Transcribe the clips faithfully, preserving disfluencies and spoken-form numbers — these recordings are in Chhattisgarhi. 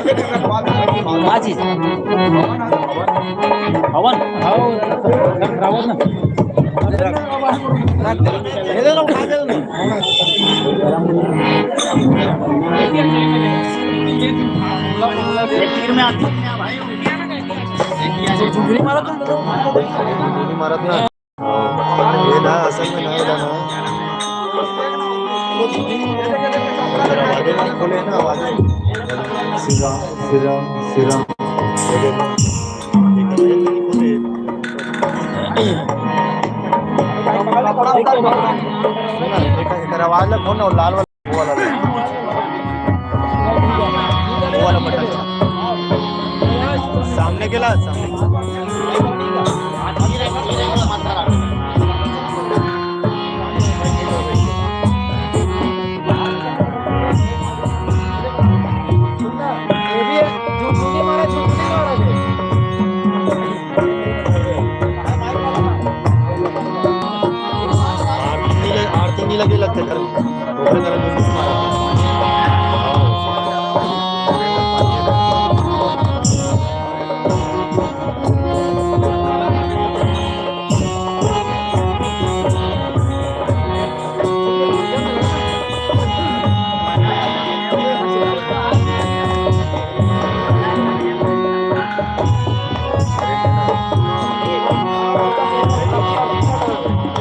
का चीज? हवन? हाँ, रावत ना। मारत ना। ये ना, असल में ना, ये ना। दरवाजे नहीं खोले ना, आवाज। श्री राम, श्री राम, श्री राम। एक, एक आवाज ला खोल ना, वो लाल वाला। वो वाला, वो वाला बटन। सामने के ला, सामने। आरती नहीं लगे, आरती नहीं लगे लगते घर में।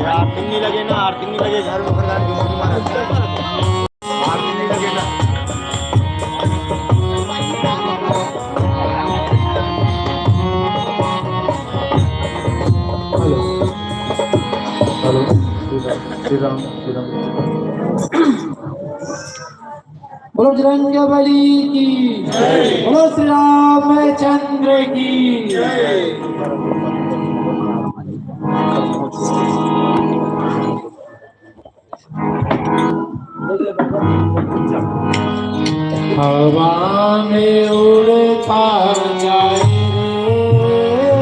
आरती नहीं लगे ना, आरती नहीं लगे घर में, घर में। Hello, hello, Shri Ram, Shri Ram, Shri Ram. बोलो बजरंग बली की, बोलो श्री रामचंद्र की। हवा में उड़ता जाए रे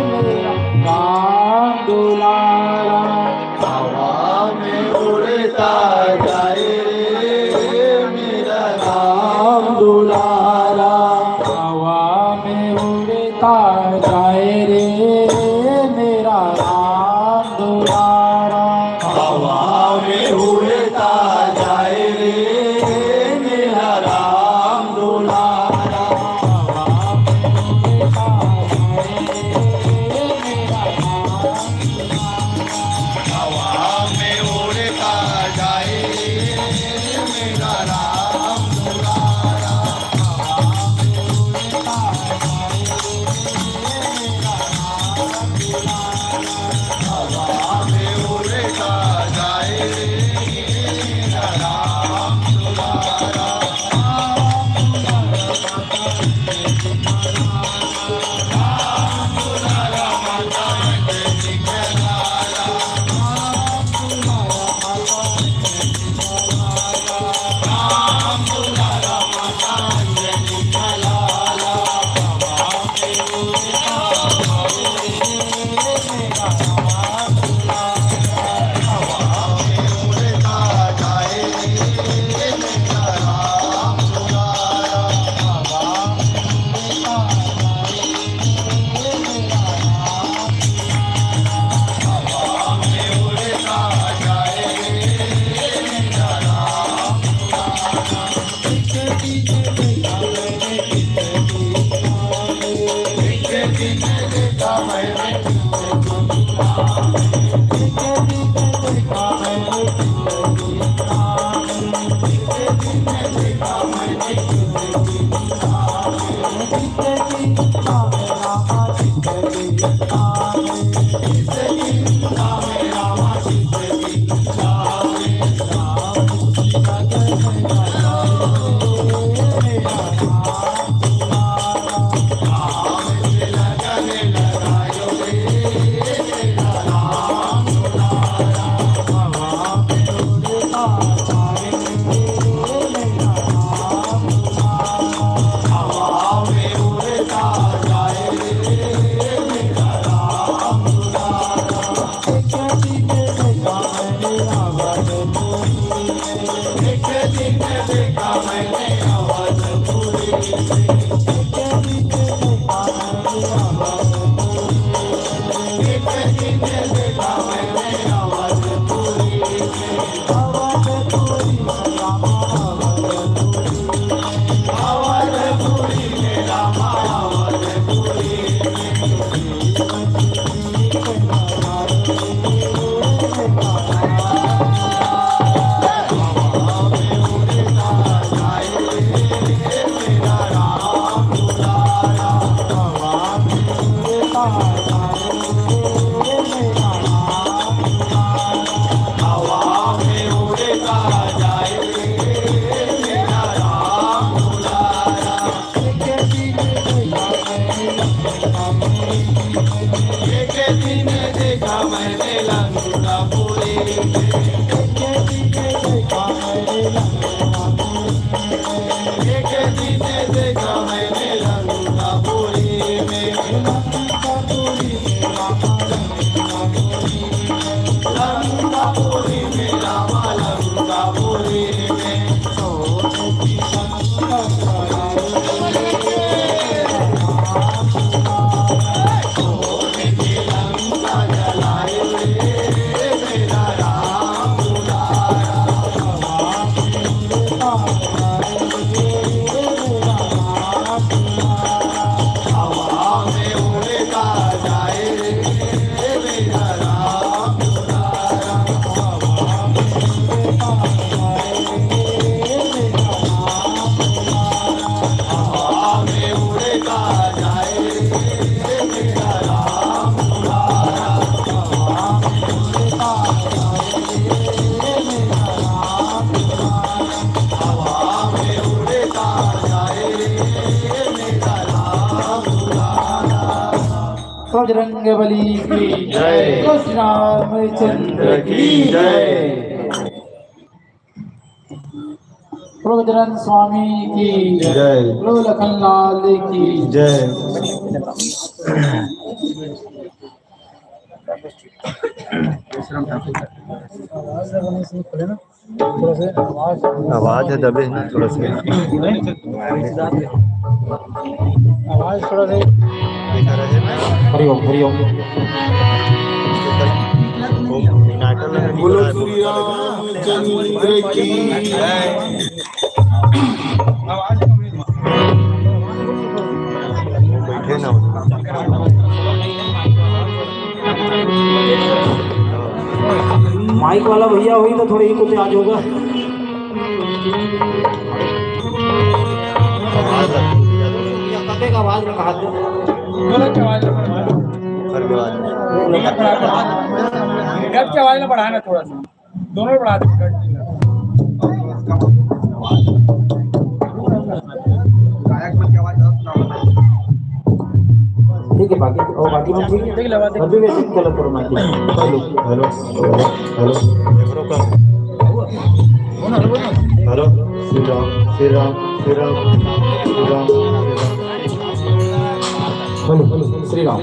मेरा राम दुलारा। हवा में उड़ता जाए रे मेरा राम दुलारा। हवा में उड़ता जाए रे मेरा राम दुलारा। हवा में उड़ता जाए रे मेरा राम दुलारा। हवा में उड़ता जाए रे मेरा राम दुलारा। हवा में उड़ता जाए रे मेरा राम दुलारा। बजरंग बली की जय। कृष्ण रामचंद्र की जय। प्रभु बजरंग स्वामी की जय। प्रभु लखन लाल की जय। आवाज है दबे है ना थोड़ा सा। आवाज थोड़ा सा। हरिओम, हरिओम। बोलो श्री रामचंद्र की। बैठे ना। माइक वाला भैया होही तो थोड़ा इको तेज होगा। कते का आवाज में कहा थे? गब के आवाज में बढ़ाना थोड़ा सा। दोनों बढ़ा दो। ठीक है, बाकी, और बाकी में ठीक है? देख ले, बात देख। अभी भी गलत करो, mic. Hello, hello, hello. Hello, Shri Ram, Shri Ram, Shri Ram, Shri Ram. Hello, hello, Shri Ram.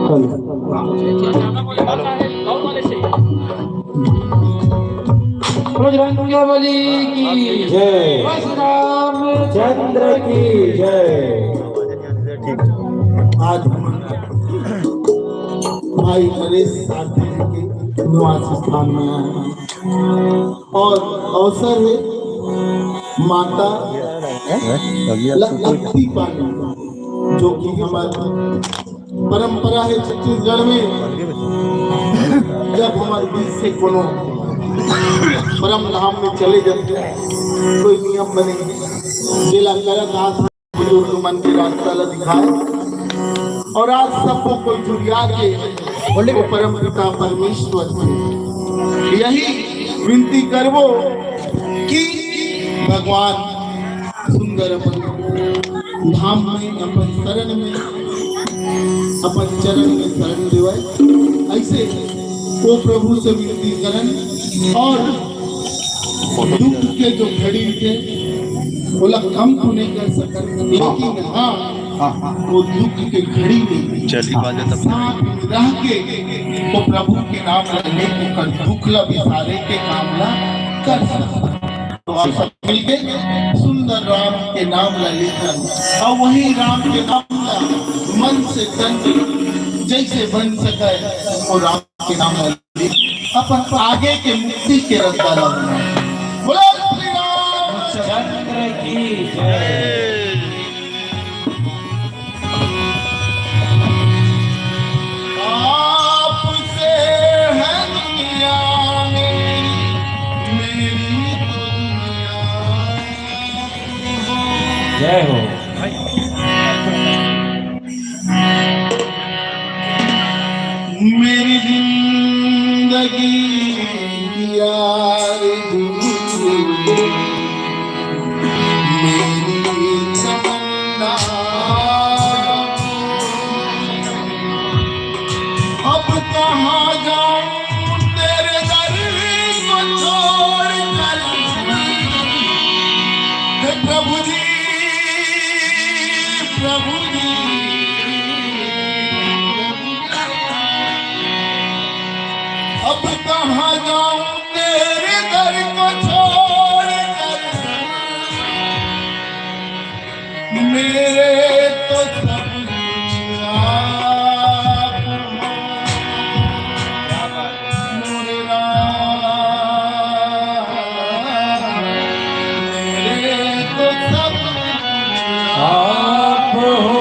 Hello. Bajrang Bali की जय। रामचंद्र की जय। आज हम भाई नरेश सारथी जी के निवास स्थान में आए हैं और अवसर है माता लखपति पानी, जो कि हमारी परंपरा है छत्तीसगढ़ में। जब हमारे बीच से कोनो परम धाम में चले जाते हैं, कोई नियम बने, जेला करत आत बुजुर्ग मन के रास्ता ला दिखाए। और आज सबको कोई जुड़िया के वो परम पिता परमेश्वर से यही विनती करबो कि भगवान सुंदर अपन धाम में, अपन शरण में, अपन चरण में शरण देवय। ऐसे वो प्रभु से विनती करन और दुख के जो घड़ी के ओला कम तो नहीं कर सकत, लेकिन हाँ, हाँ, हाँ। वो दुख के घड़ी में चली बाजे तब साथ में रह के वो प्रभु के नाम ला लेके ओकर दुख ला बिसारे के काम ला कर सकत। तो आप सब मिलके सुंदर राम के नाम ला लेकर और वही राम के नाम ला मन से तन जैसे बन सके वो राम के नाम ला अपन आगे के मुक्ति के रस्ता ला बनाए। बोलो श्री रामचंद्र की जय। आपसे है दुनिया में मेरी दुनिया। जय हो। मेरी जिंदगी की आरज़ू, मेरी तमन्ना, अब कहाँ जाऊँ तेरे दर को छोड़ कर। हे प्रभु जी, प्रभु जी, अब कहाँ जाऊं तेरे दर को छोड़ कर। मेरे तो सब कुछ आप हो।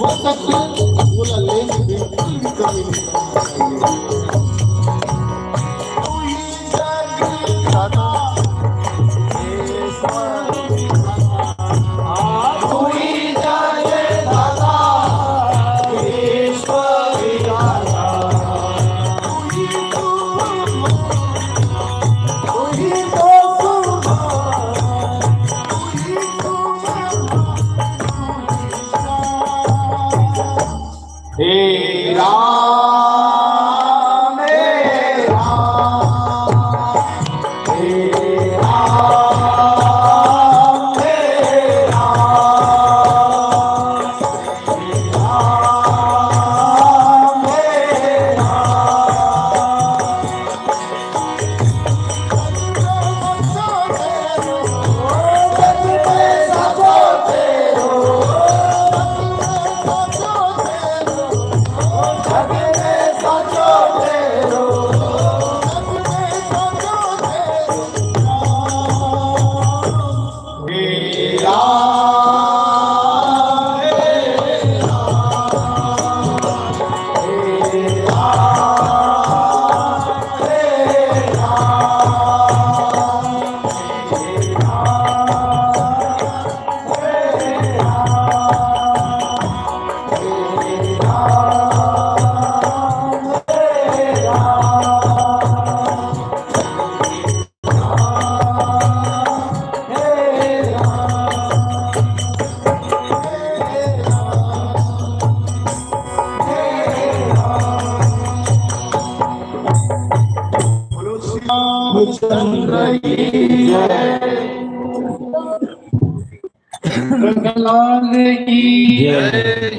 हो सकता है, ओला लेन बिल्कुल भी कमी नहीं करना चाहिए। हे राम, हे राम, हे राम, हे राम। रामचंद्र की जय। प्रहलाद की जय।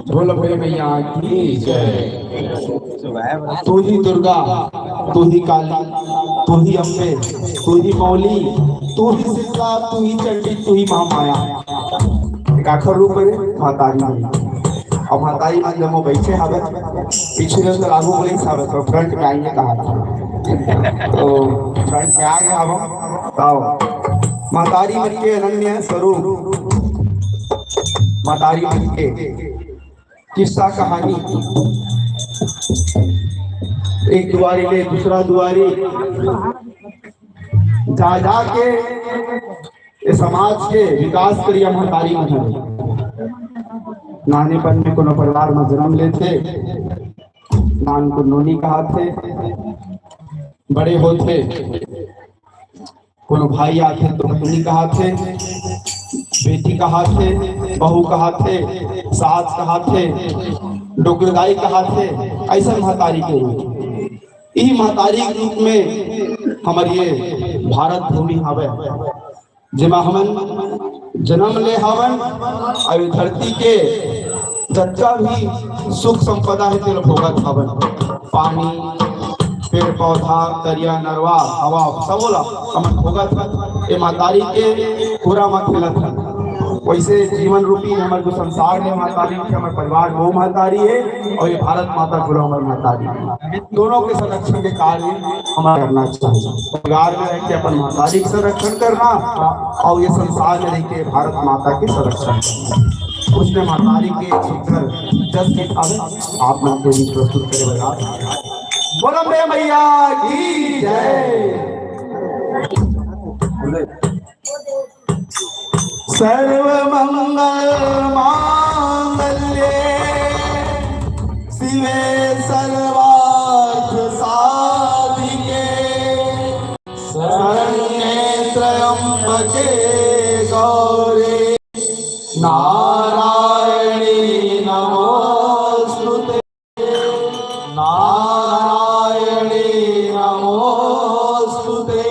बोल बे मैया की जय। तू ही दुर्गा, तू ही काली, तू ही अम्बे, तू ही मौली, तू ही शीतला, तू ही चंडी, तू ही महामाया। एक आखर रूप हे महतारी मन। अब महतारी मन जम्मो बइठे हवे, पीछे ले तो आगू बोले हवे, तो फ्रंट में आइए कहा था। तो फ्रंट में आ गया हवे। तो महतारी मन के अनन्य स्वरूप, महतारी मन के किस्सा कहानी, एक दुआरी ले दूसरा दुआरी जा जा के ए समाज के विकास करिया महतारी मन हवे। नानेपन में कोनो परिवार में जन्म लेथे, नान को नोनी कहाथे, बड़े होथे, कोनो भाई आथे तो बहिनी कहाथे, बेटी कहाथे, बहू कहाथे, सास कहाथे, डोकरदाई कहाथे, अइसन महतारी के रूप। इही महतारी के रूप में हमर ये भारत भूमि हवे, जेमा हमन जन्म ले हवन, अउ ये धरती के जतका भी सुख संपदा हे, तेला भोगत हवन। पानी, पेड़ पौधा, तरिया, नरवा, हवा, सबो ला हमन भोगत हवन। ये महतारी के खुरा म खेलत हन। वइसे जीवन रूपी हमर जो संसार हे, महतारी हे, हमर परिवार वो महतारी हे, अउ ये भारत माता पूरा हमर महतारी हे। दोनों के संरक्षण के कार्य हमन करना चाहिए। परिवार में रह के अपन महतारी के संरक्षण करना अउ ये संसार में रह के भारत माता के संरक्षण करना। उसने महतारी के एक सुंदर जस गीत आवे, आप मन के बीच प्रस्तुत करे बर। बोल अम्बे मैया की जय। सर्व मंगल मांगल्ये शिवे सर्वार्थ साधिके शरण्ये त्र्यंबके गौरी नारायणी नमोस्तुते। नारायणी नमोस्तुते।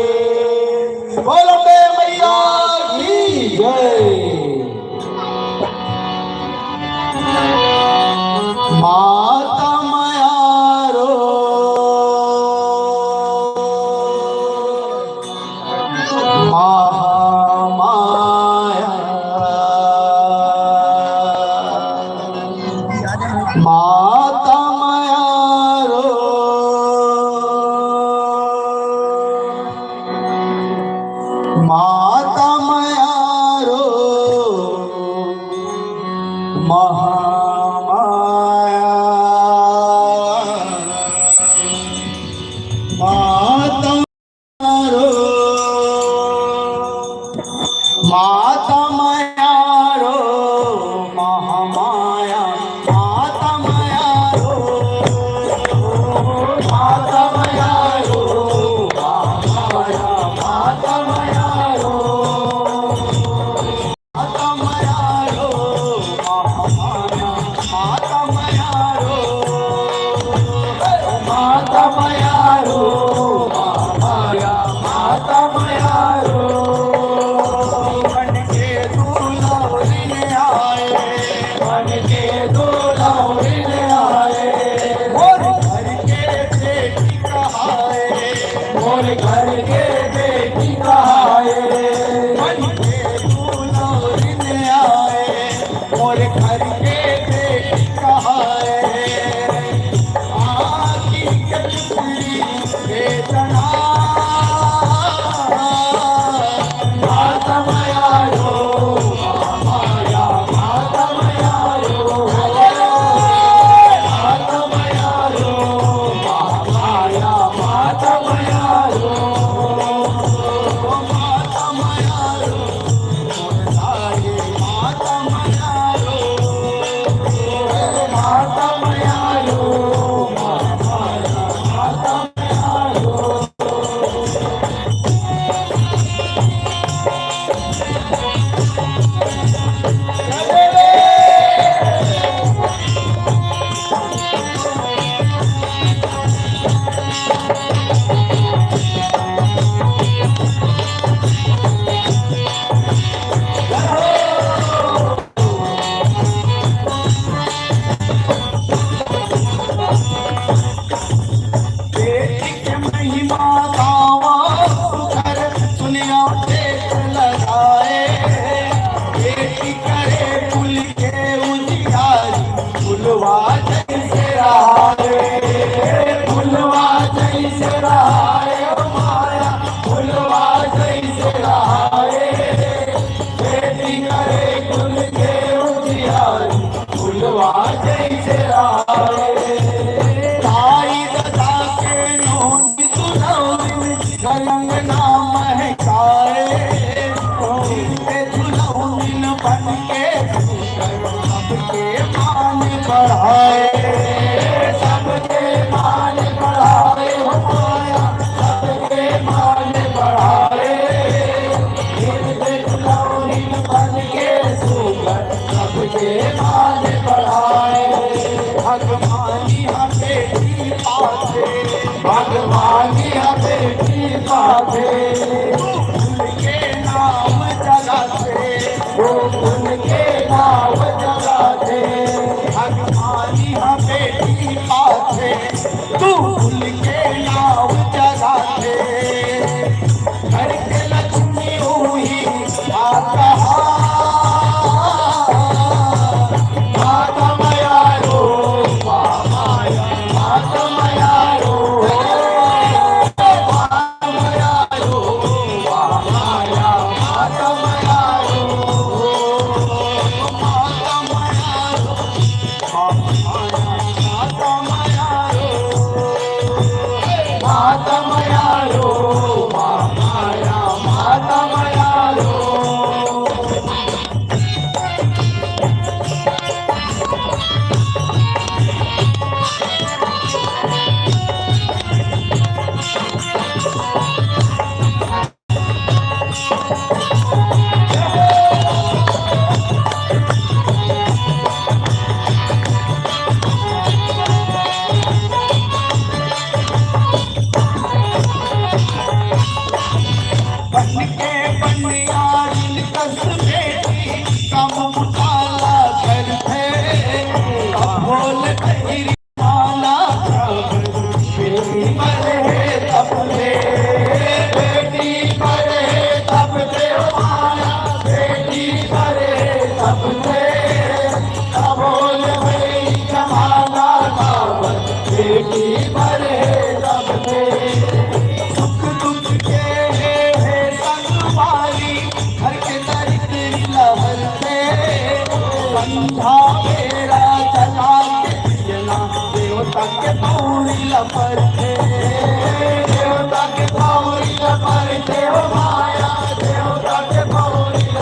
बोल अम्बे मैया की जय। माता मयारो महामाया, माता मयारो, माता मयारो महामाया, माता मयारो, माता मयारो महामाया, माता मयारो, माता मयारो महामाया, माता मयारो। बन के दुलौरिन आए, बन के दुलौरिन आए, मोर घर के बेटी कहाए, मोर घर के बेटी कहाए। बन के दुलौरिन आए, मोर घर के बेटी कहाए। आँखी के पुतरी बेचना। माता मयारो, माया, माता मयारो, माता मयारो, माया, माता मयारो, माता मयारो। बेटी के महिमा गावा सुघर, सुनिया टेक लगाए। बेटी करे कुल के उजियारी, फुलवा जैसे रहाए, फुलवा जैसे रहाए, ओ माया, फुलवा जैसे रहाए। बेटी करे कुल के उजियारी, फुलवा जैसे रहाए। ताई ददा के नोनी दुलौरिन, घर अंगना महकाए। झिलके दुलौरिन बन के सबके मान बढ़ाए, सबके मान बढ़ाए, हो माया, सबके मान बढ़ाए। झिलके दुलौरिन बन के सुघर सबके मान बढ़ाए। भगवान यहाँ बेटी पाथे, भगवान यहाँ बेटी पाथे। तू फूल के नाम जगाथे, वो फूल के नाम जगाथे। भगवान यहाँ बेटी पाथे, तू फूल के नाम जगाथे। घर के लक्ष्मी उही आ कहा, माता मयारो, माया, माता मयारो, माता मयारो, माया, माता मयारो, माता मयारो। बन के बनियारिन कस बेटी, कम काला करथे। भोल बहिरी माला, बेटी बर हे तब ले, बेटी बर हे तब ले, माला, बेटी बर हे तब ले। भोल बहिरी माला, बेटी बर हे तब ले। सुख दुख के हे, हे संगवारी, घर के दरिद्री लहरथे। संझा बेरा जला के दियना, देवता के पौरी ल परथे। देवता के पौरी ल परथे, ओ माया, देवता के पौरी ल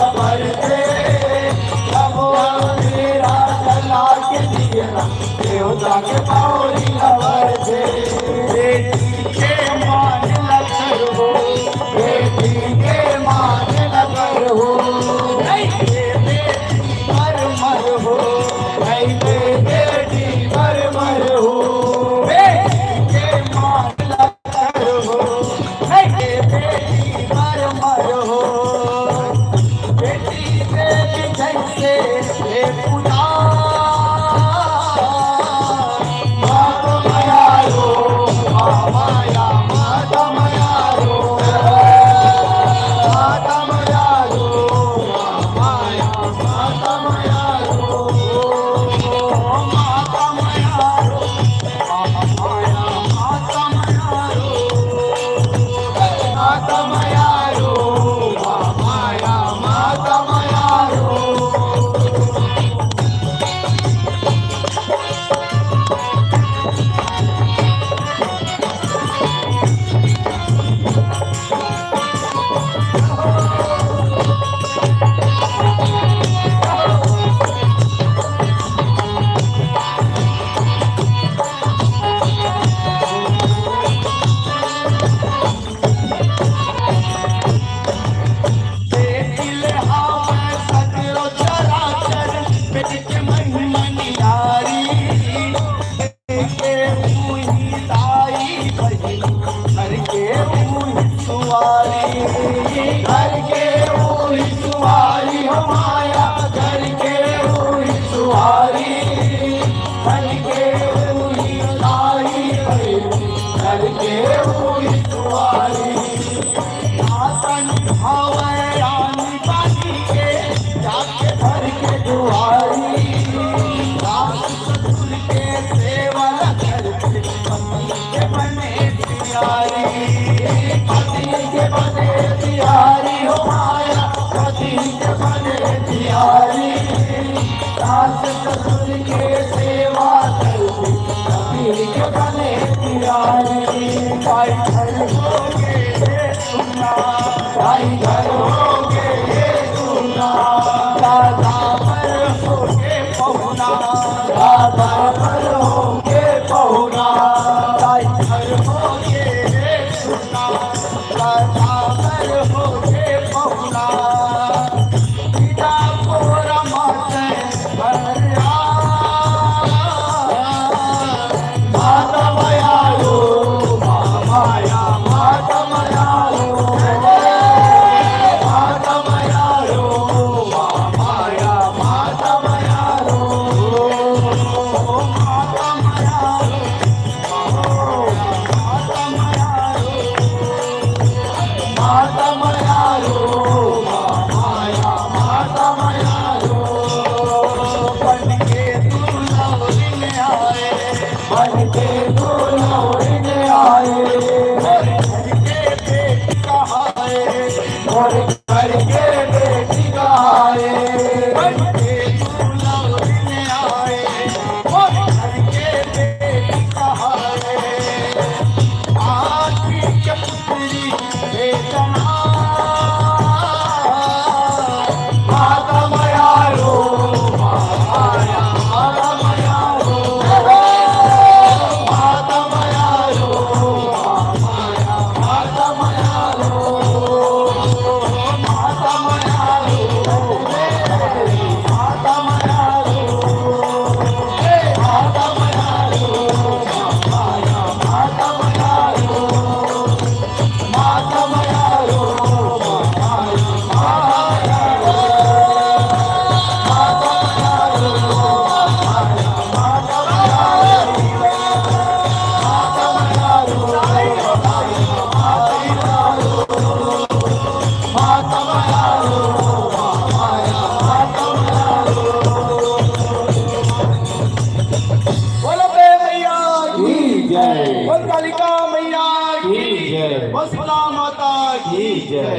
बोलो बे मैया की जय। बोल कालिका मैया की जय। बोल शीतला माता की जय।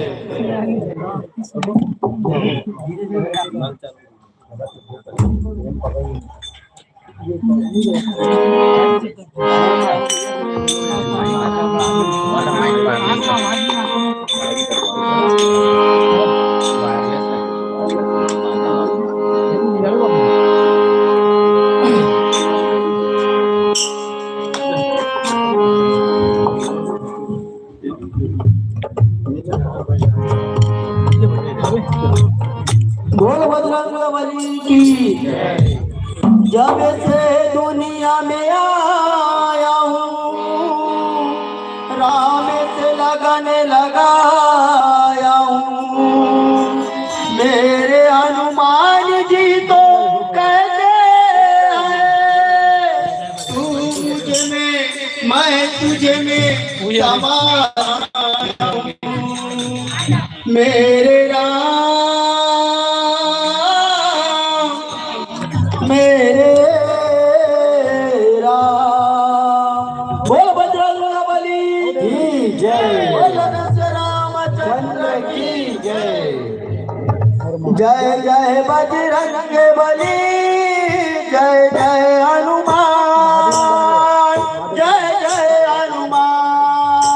बोल बजरंग बली की। जब से दुनिया में आया हूँ, राम से लगन लगाया हूँ। मेरे हनुमान जी तो कहते हैं, तू मुझ में, मैं तुझ में समाया हूँ। मेरे राम जय जय बजरंग बली, जय जय हनुमान, जय जय हनुमान,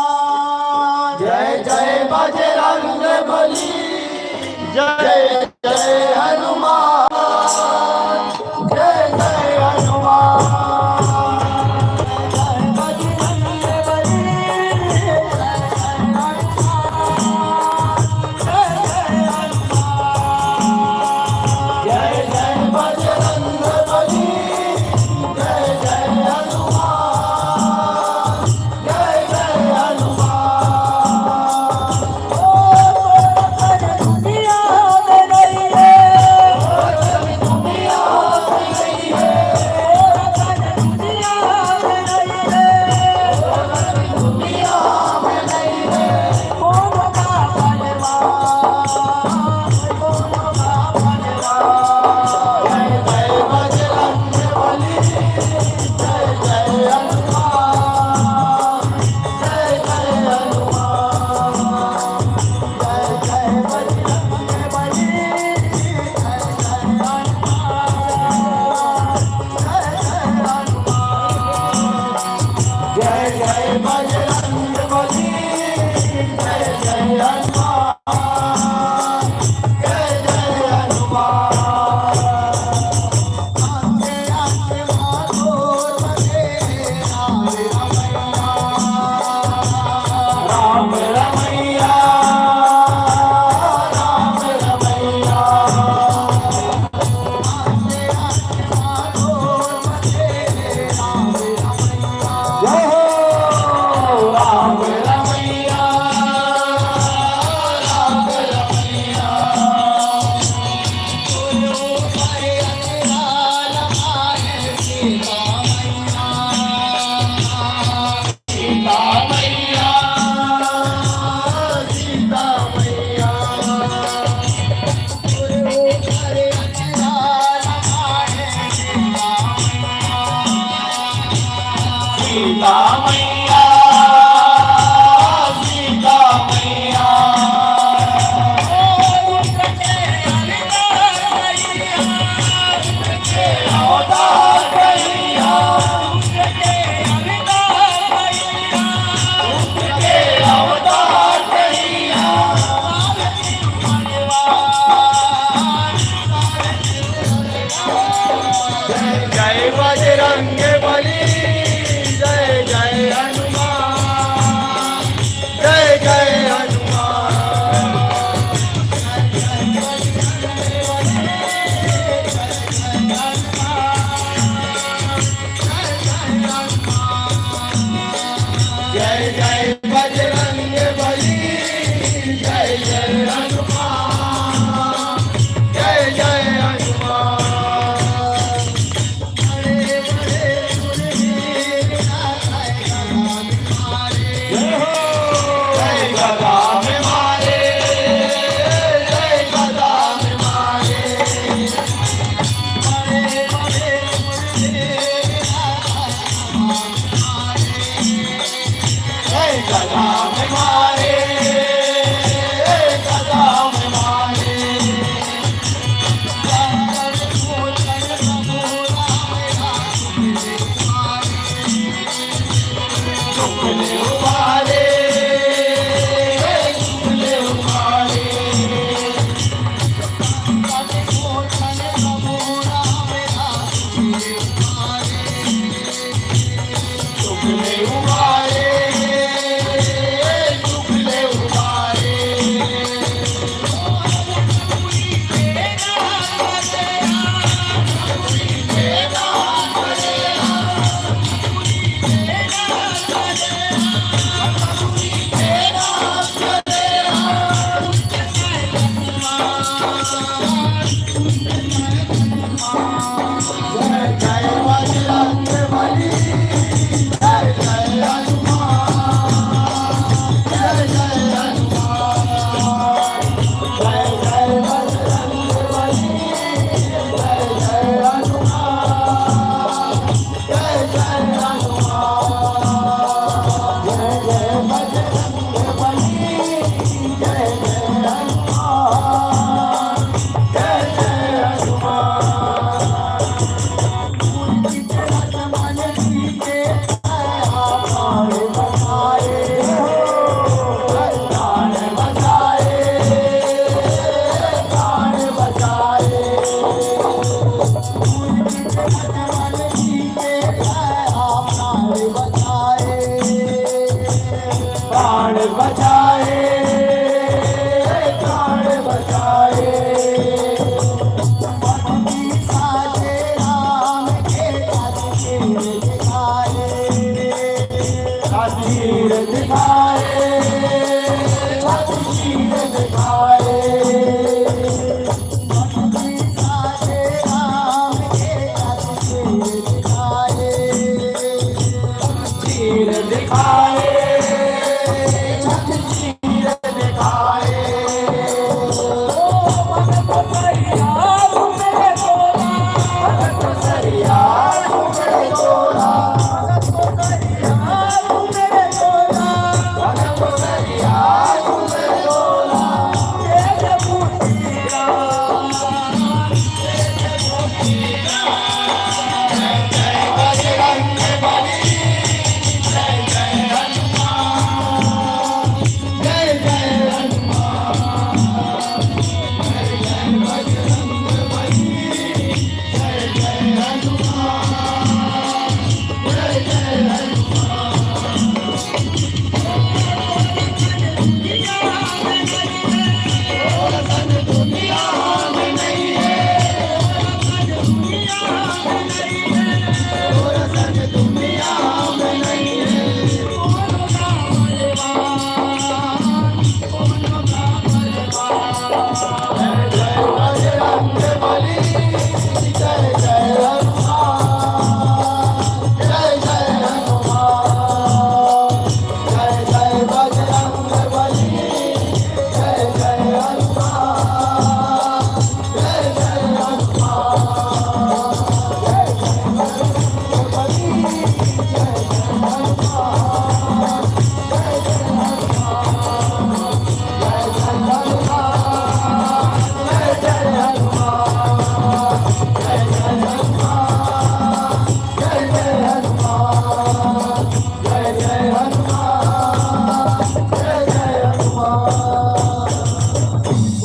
जय जय बजरंग बली, जय जय हनुमान, जय जय हनुमान।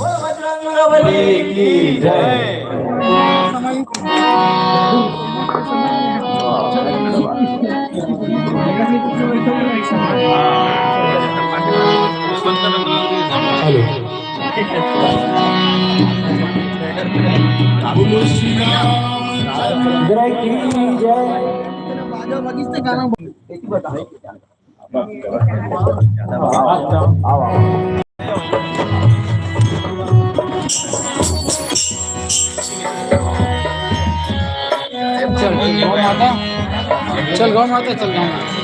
बजरंग बली की जय। हेलो। जय की जय। चल, गौ माता, चल, गौ माता, चल, गौ माता।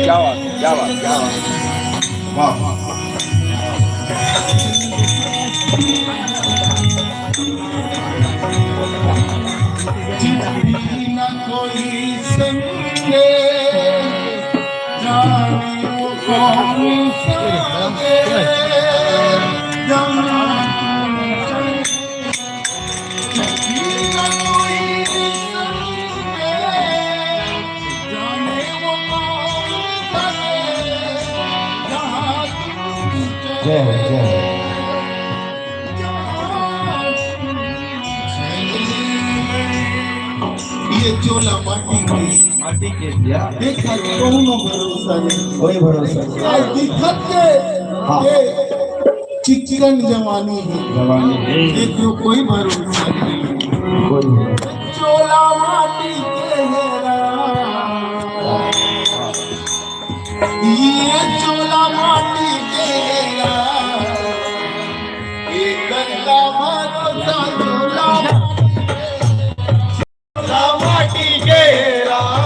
क्या बात, क्या बात, क्या बात। वाह, वाह। जय हो, जय हो। ये चोला माटी के, माटी के भैया। देखा, कोनो भरोसा नहीं। कोई भरोसा नहीं। आज दिखत के हाँ। ये चिकन जवानी है। जवानी है। देखो, कोई भरोसा नहीं। कोई भरोसा नहीं। चोला माटी के हेरा। ये चोला माटी के हेरा। ये गंगा भरोसा चोला माटी के हेरा।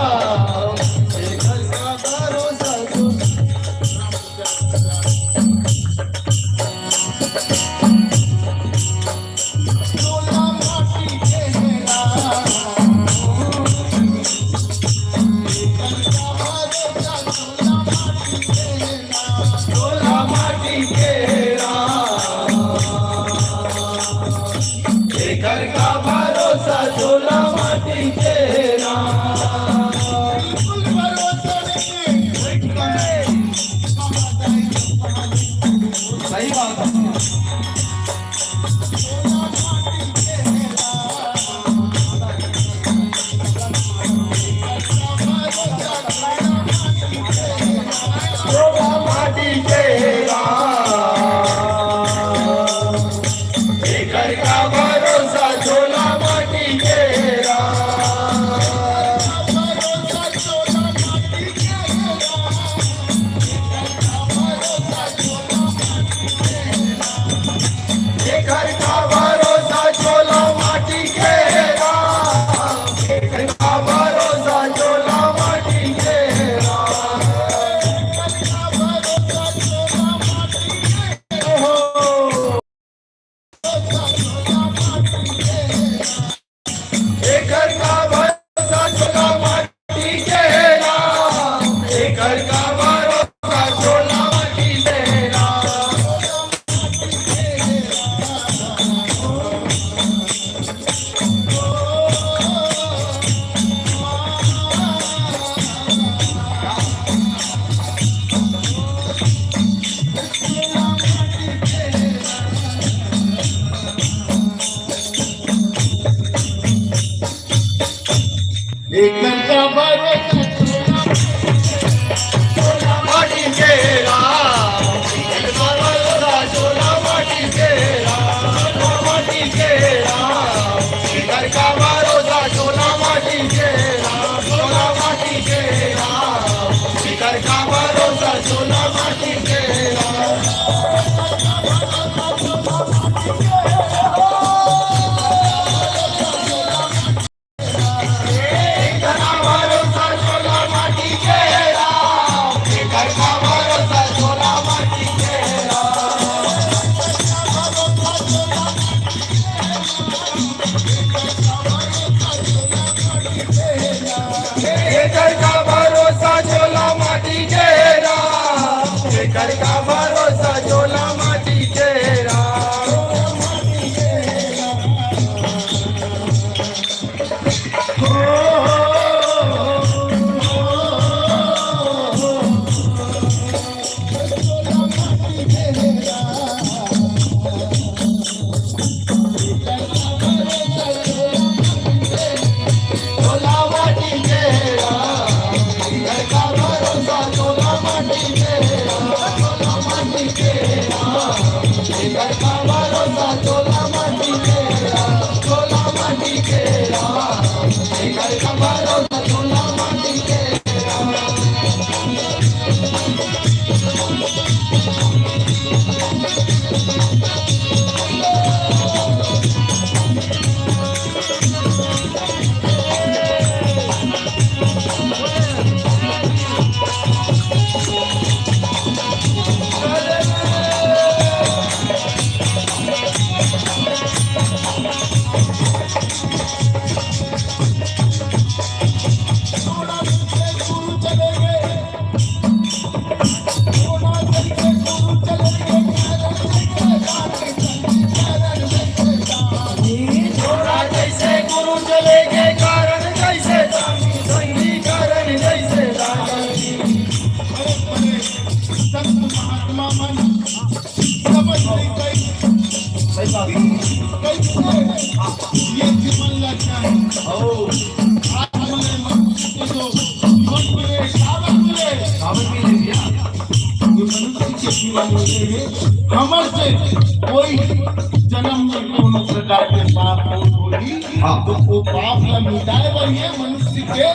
हमर से कोई जन्म में कोनो प्रकार के पाप होही, हाँ। तो वो पाप ला मिटाए बर ये मनुष्य के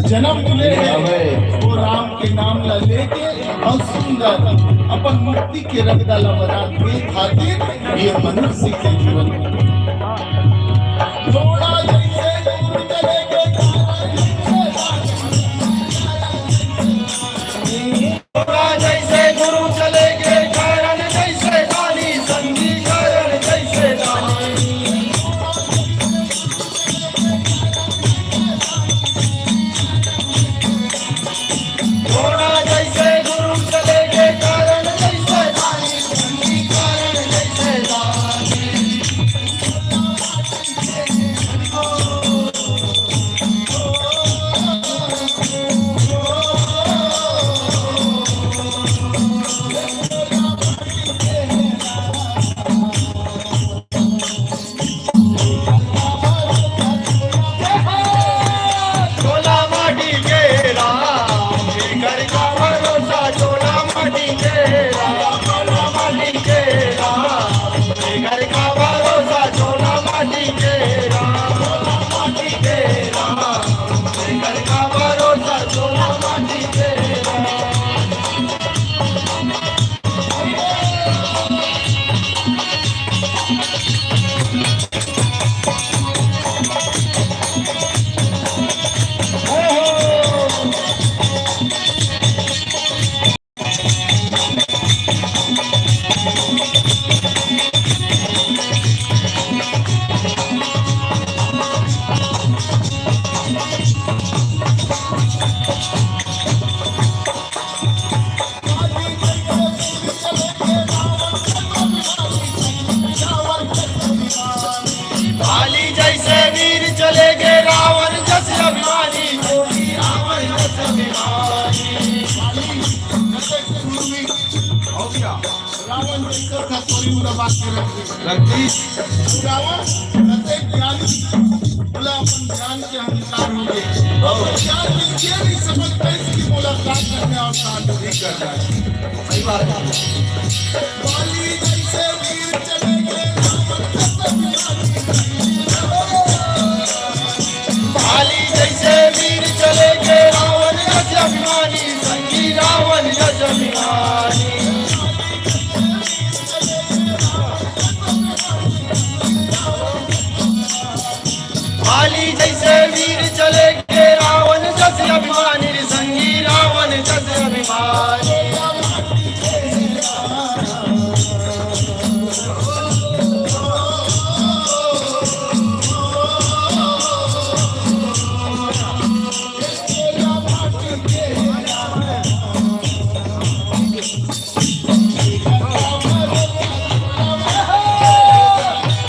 जन्म ले हे। अबे। वो राम के नाम ला लेके अउ सुंदर अपन मुक्ति के रगदा ला बना के खातिर ये मनुष्य के जीवन। घोड़ा जैसे दूर चले के घोड़ा जैसे गुरु चले के कारण जैसे दानी, संगी कारण जैसे दानी। घोड़ा जैसे गुरु चले के कारण जैसे दानी, संगी कारण जैसे दानी। भाली जैसे वीर चले गे रावण जस अभिमानी। रावण जैसे था, कोई उड़ा बात के रख दी। रख दी। रावण जैसे ज्ञानी, बोला अपन ज्ञान के अहंकार हो गए। और ज्ञान विद्या नहीं समझ पाए इसकी मुलाकात करने और साथ नहीं करना है। सही बात है। बाली जैसे वीर चले गए रावण जस अभिमानी। भाली जैसे वीर चले गे रावण जस अभिमानी, संगी रावण जस अभिमानी। भाली जैसे वीर चले गे रावण जस अभिमानी, संगी रावण जस अभिमानी।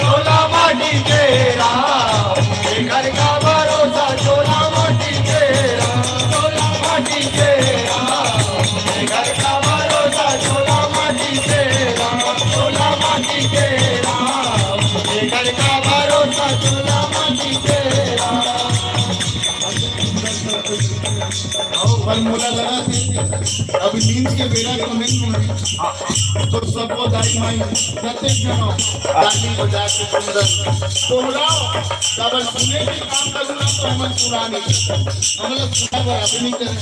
चोला माटी के राम, घर का भरोसा चोला माटी के राम, चोला माटी के राम, घर का भरोसा चोला माटी के राम, चोला माटी के राम, घर का भरोसा चोला माटी के राम। अउ पर मोला लगा कि अभी नींद के बेरा तो नहीं हुई। तो सबो दाई माई, प्रत्येक जनो ताली बजा के सुंदर दोहराओ। काबर सुने के काम करूँ ना तो हमन पुराने, हमन लोग सुना बराबर नहीं करे।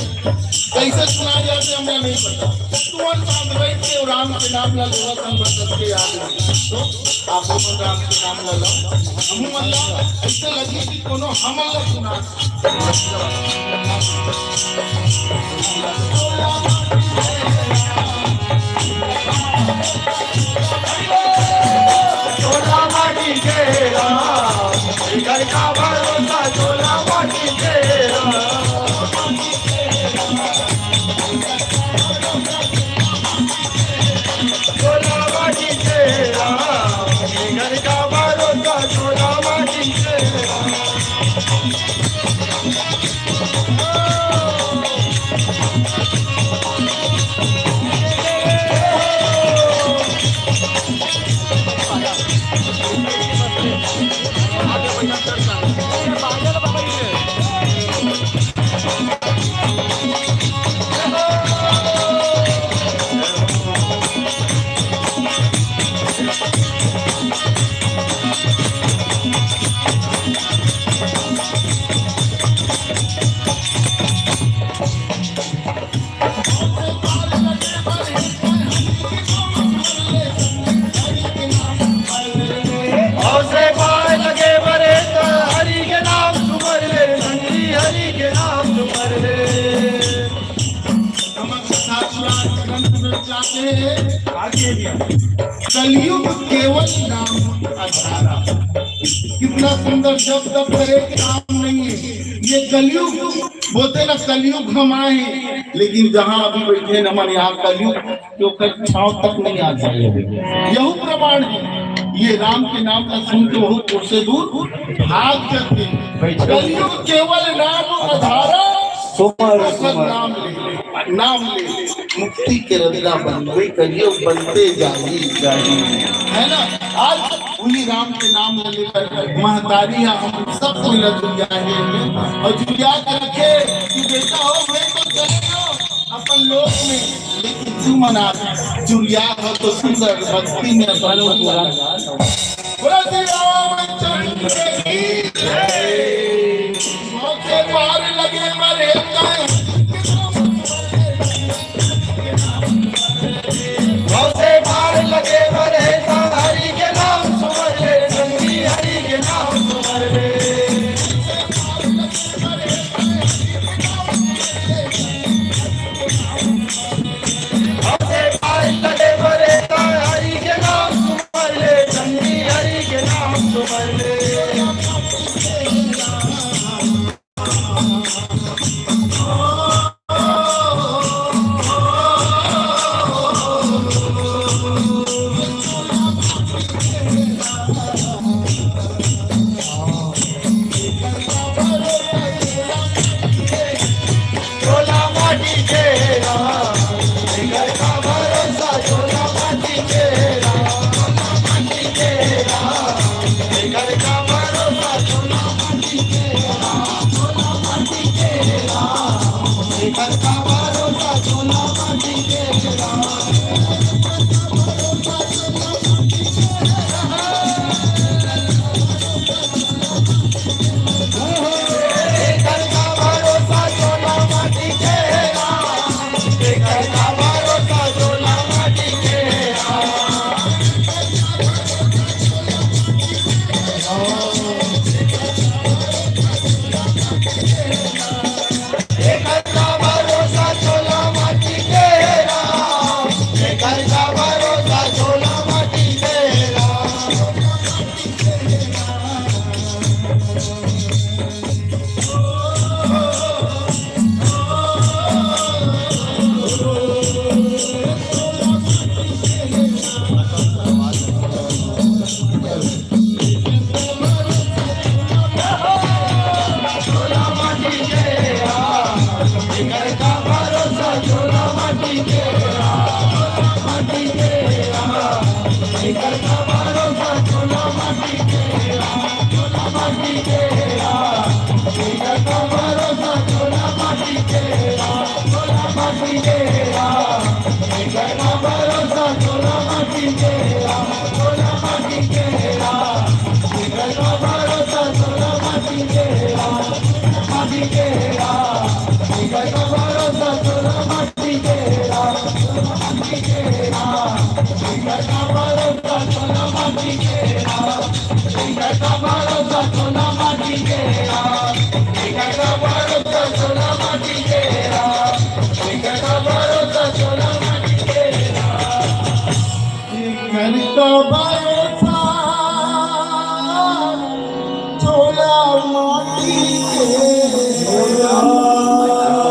कैसे सुना जाते हमने नहीं पता। तुमन साथ बैठ के राम के नाम ला लेवत हम बरकत के याद नहीं। तो आप मन राम के नाम ला लो, हम मन ला ऐसे लगे कि कोनो हमन ला सुना। चोला माटी के राम, घर का भरोसा चोला माटी के राम। चोला माटी के राम, घर का भरोसा चोला माटी के राम। कलयुग केवल नाम अधारा। कितना सुंदर शब्द, अब तो एक नाम नहीं है, ये कलयुग। बोलते ना, कलयुग हम आए हैं, लेकिन जहां अभी बैठे न मन, यहाँ कलयुग के ओकर छांव तक नहीं आ जाए। यहू प्रमाण है, ये राम के नाम ला सुन के बहुत ओर से दूर भाग जाते। कलयुग केवल नाम अधारा, सुमर, सुमर। नाम ले, नाम ले, मुक्ति के रद्दा बनबे करियो, बनते जाही, जाही। है ना? आज उही राम के नाम ला लेकर महतारी या हम सब कोई ला जुरिया हे और जुरिया के रखे कि बेटा हो, मैं तो चले जाओ अपन लोक में, लेकिन तू मन आज जुरिया हो तो सुंदर भक्ति में अपन मन लगा। बोलो श्री रामचंद्र की जय। मौके पार लगे मरे जाए। मौके पार लगे मरे, हरि के नाम सुमर ले, संगी हरि के नाम सुमर ले। मौके पार लगे मरे, हरि के नाम सुमर ले, संगी हरि के नाम सुमर ले। करता भरोसा छोला माटी के।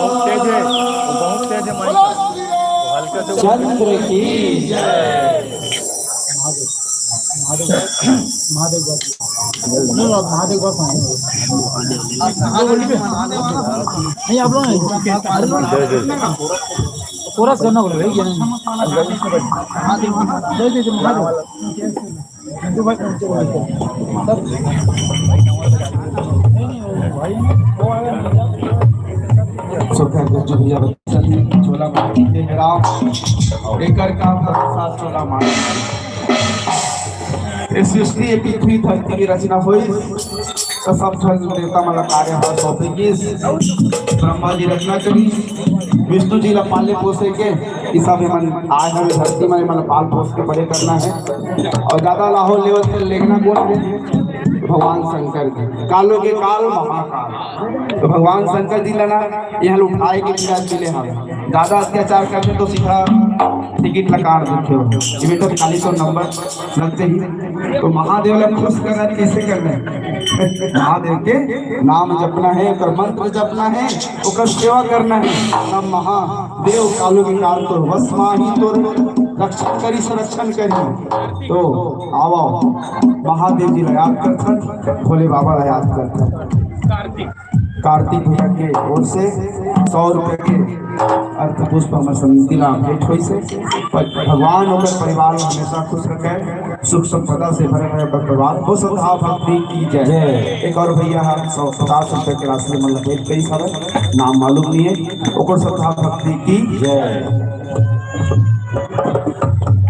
बहुत तेज है, वो बहुत तेज है माइक। बोलो श्री राम। हल्का से चंद्र की जय। महादेव, महादेव, महादेव बाबा। नहीं, आप महादेव बाबा। नहीं, आप लोग नहीं। अरे, जय, जय। कोरस करना पड़ेगा, ये नहीं। महादेव, जय, जय, जय, महादेव। हिंदू भाई, हिंदू भाई। सब। नहीं, नहीं, वो भाई, वो आया। सरकार के जुबिया बच्चा जी, झोला माटी के राम, एकर का भरोसा झोला माटी। ये सृष्टि, ये पृथ्वी धरती की रचना हुई, तो सब झन देवता मन ला कार्यभार सौंपे गिस। ब्रह्मा जी रचना करी, विष्णु जी ला पाले पोसे के, ये सब एमन आए हवे धरती में, एमन पाल पोस के बड़े करना है। और ज्यादा लाहौल लेवल से लेगना कोन है? भगवान शंकर जी। कालो के काल महाकाल। तो भगवान शंकर जी ला ना, यहाँ उठाए के विराज मिले हवे। ज्यादा अत्याचार करते तो सीधा टिकट ला काट देथे हो। ये बेटा, खाली तो नंबर लगते ही तो महादेव ला खुश करना है, कैसे करना है? महादेव के नाम जपना है, ओकर मंत्र जपना है, ओकर सेवा करना है। तब महादेव कालो विकार तो वश माही तोर रक्षण करी, संरक्षण करी। तो आवो, महादेव जी ला याद करथन, भोले बाबा ला याद करथन। कार्तिक भैया के ओर से सौ रुपए के अर्थ पुष्प हमर समिति ला भेंट होइस हे। पर भगवान ओकर परिवार ला हमेशा खुश रखे, सुख संपदा से भरे रहे ओकर परिवार। हो श्रद्धा भक्ति की जय। जय। एक और भैया ह सौ पचास रुपए के राशि मन ला भेंट करिस हवे, नाम मालूम नहीं है, ओकर श्रद्धा भक्ति की जय।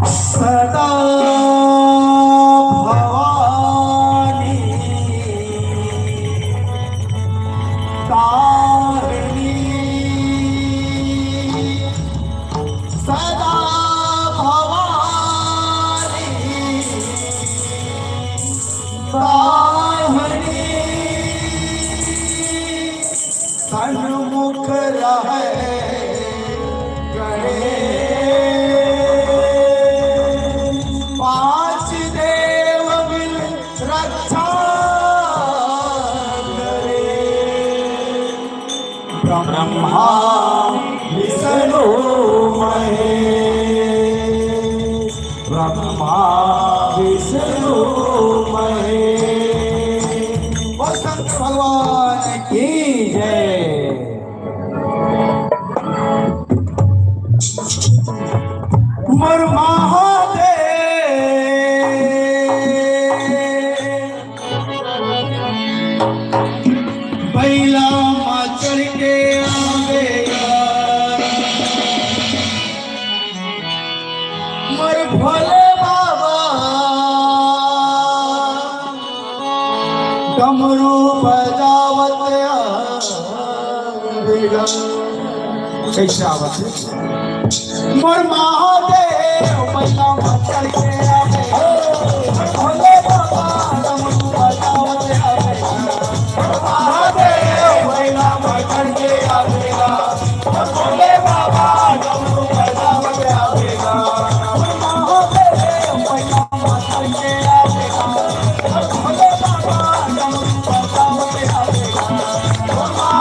सदा भवानी तारिणी, सदा भवानी तारिणी, सन्मुख रहे गणेश। पांच देव मिल रक्षा करे, ब्रह्मा विष्णु महेश, ब्रह्मा विष्णु महेश। बोल शंकर भगवान की जय। मोर महादेव बैला मा चढ़ के आवेगा। मोर भोले बाबा डमरू बजावत आवेगा। कैसे आवत हे? मोर महादेव बैला मा चढ़ के आवे। भोले बाबा डमरू बजावत आवे। मोर महादेव बैला मा चढ़ के आवेगा। मोर भोले बाबा डमरू बजावत आवेगा। मोर महादेव बैला मा चढ़ के आवेगा। मोर भोले बाबा डमरू बजावत आवेगा।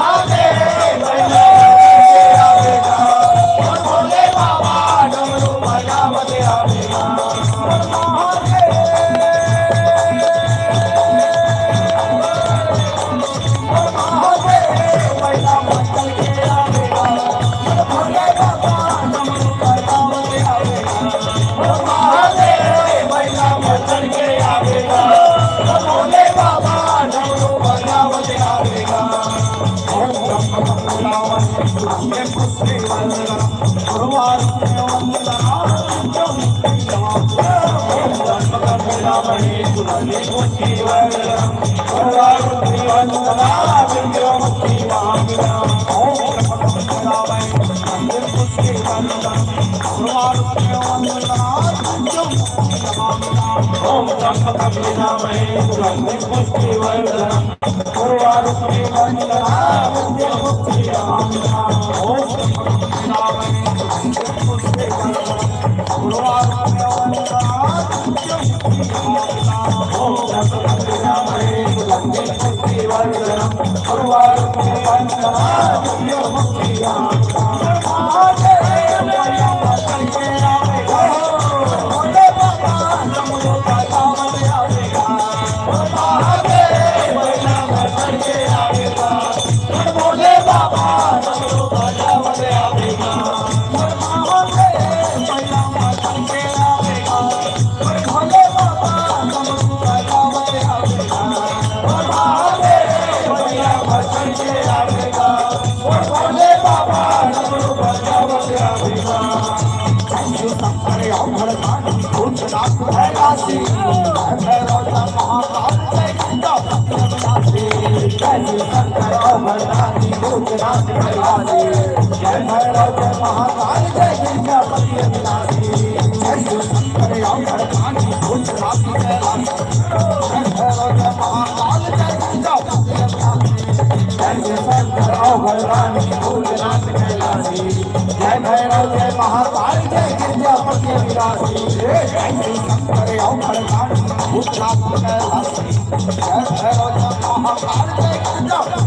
विनाशी, हे जय शिव शंकर अवघड़दानी, भूतनाथ कैलाशी। जय भैरव जय महाकाल जय गिरजापति अविनाशी।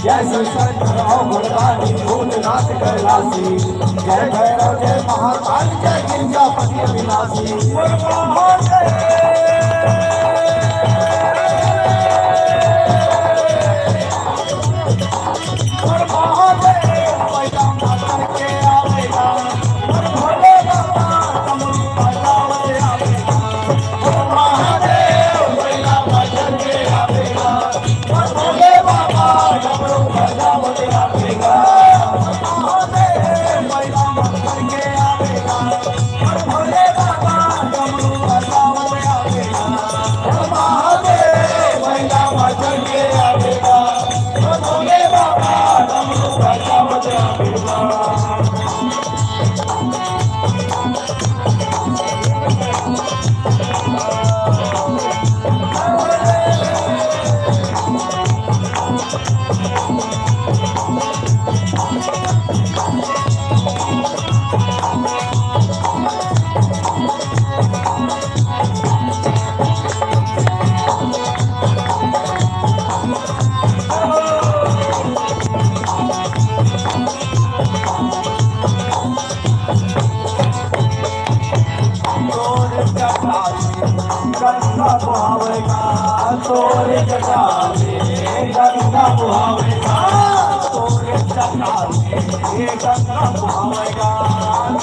जय शिव शंकर अवघड़दानी, भूतनाथ कैलाशी। जय भैरव जय महाकाल जय गिरजापति अविनाशी। बोल महादेव। तोर जटा में गंगा बहावेगा, तोर जटा में गंगा बहावेगा, तोर जटा में गंगा बहावेगा,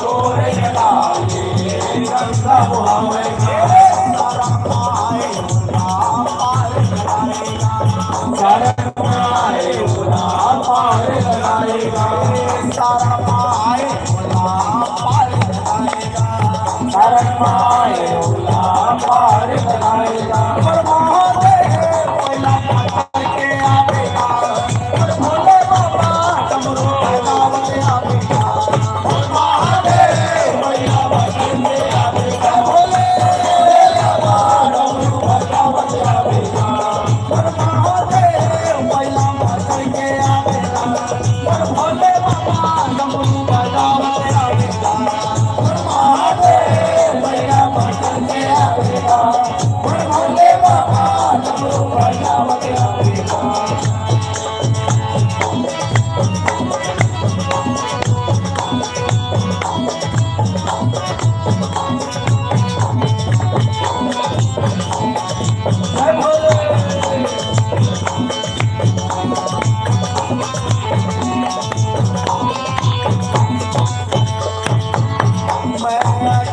तोर जटा में गंगा बहावेगा। सारा माय उला पार कराएगा, सारा माय उला पार कराएगा, सारा माय उला पार कराएगा।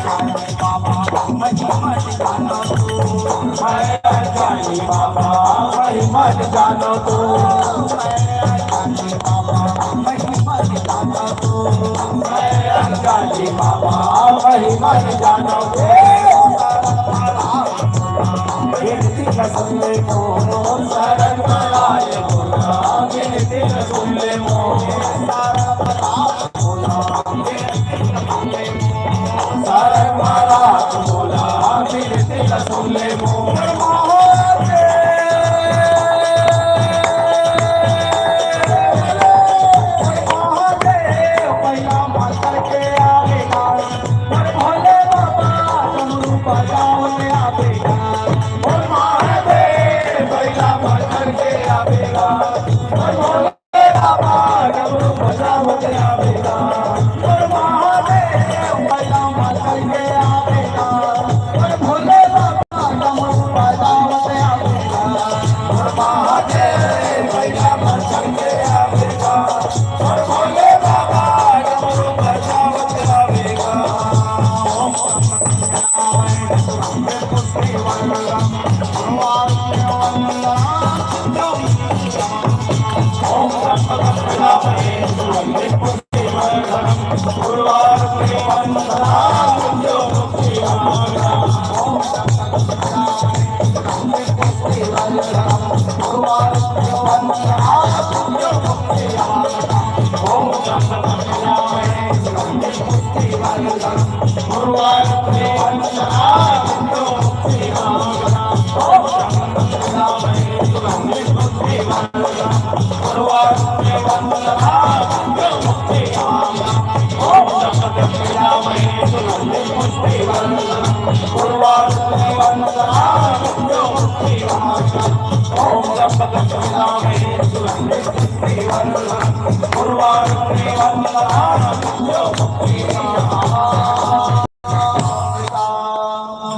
मैं जानी बाबा, महिमा जानो तो। मैं जानी बाबा, महिमा जानो तो। मैं जानी बाबा, महिमा जानो तो। मैं जानी बाबा, महिमा जानो तो। गिनती न सुन ले मोर, शरण में आए मोरा, गिनती न सुन ले मोर।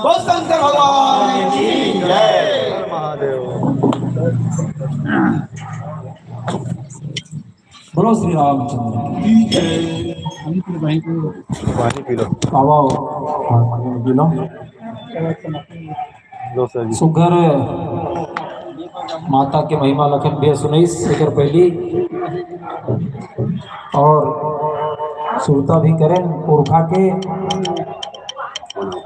बोल शंकर भगवान की जय। महादेव। बोलो श्री रामचंद्र की जय। पानी पी लो। आओ, आओ, पानी पी लो। लो सर जी। सुघर माता के महिमा लखन भैया सुनइस एकर पहिली, और सुरता भी करेन पुरखा के।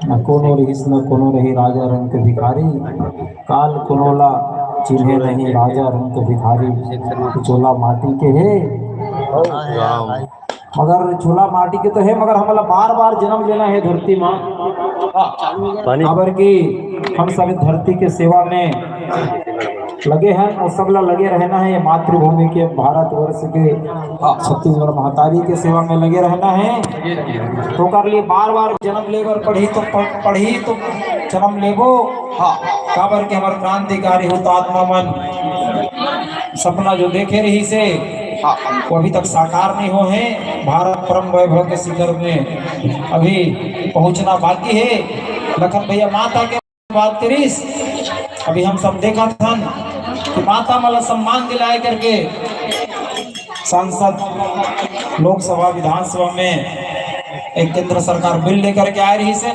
न कोनो रहिस न कोनो रही, राजा रंग के भिखारी, काल कोनो ला चिन्हे नहीं, राजा रंग के भिखारी। चोला माटी के हे, राम। मगर चोला माटी के तो हे, मगर हमला बार बार जन्म लेना हे धरती माँ। पानी। काबर कि हम सब धरती के सेवा में लगे हैं और सबला लगे रहना है, ये मातृभूमि के, भारतवर्ष के, छत्तीसगढ़ महतारी के सेवा में लगे रहना है। तो ओकर लिए बार बार जन्म लेबर पड़ही तो प-, पड़ही तो जन्म लेबो। हाँ, काबर के हमर क्रांतिकारी हुतात्मा मन सपना जो देखे रहिसे, हाँ, वो अभी तक साकार नहीं हो है। भारत परम वैभव के शिखर में अभी पहुंचना बाकी है। लखन भैया माता के बात करिस, अभी हम सब देखत हन कि माता मन ला सम्मान दिलाए करके सांसद लोकसभा, विधानसभा में एक केंद्र सरकार बिल लेकर के आए रहिसे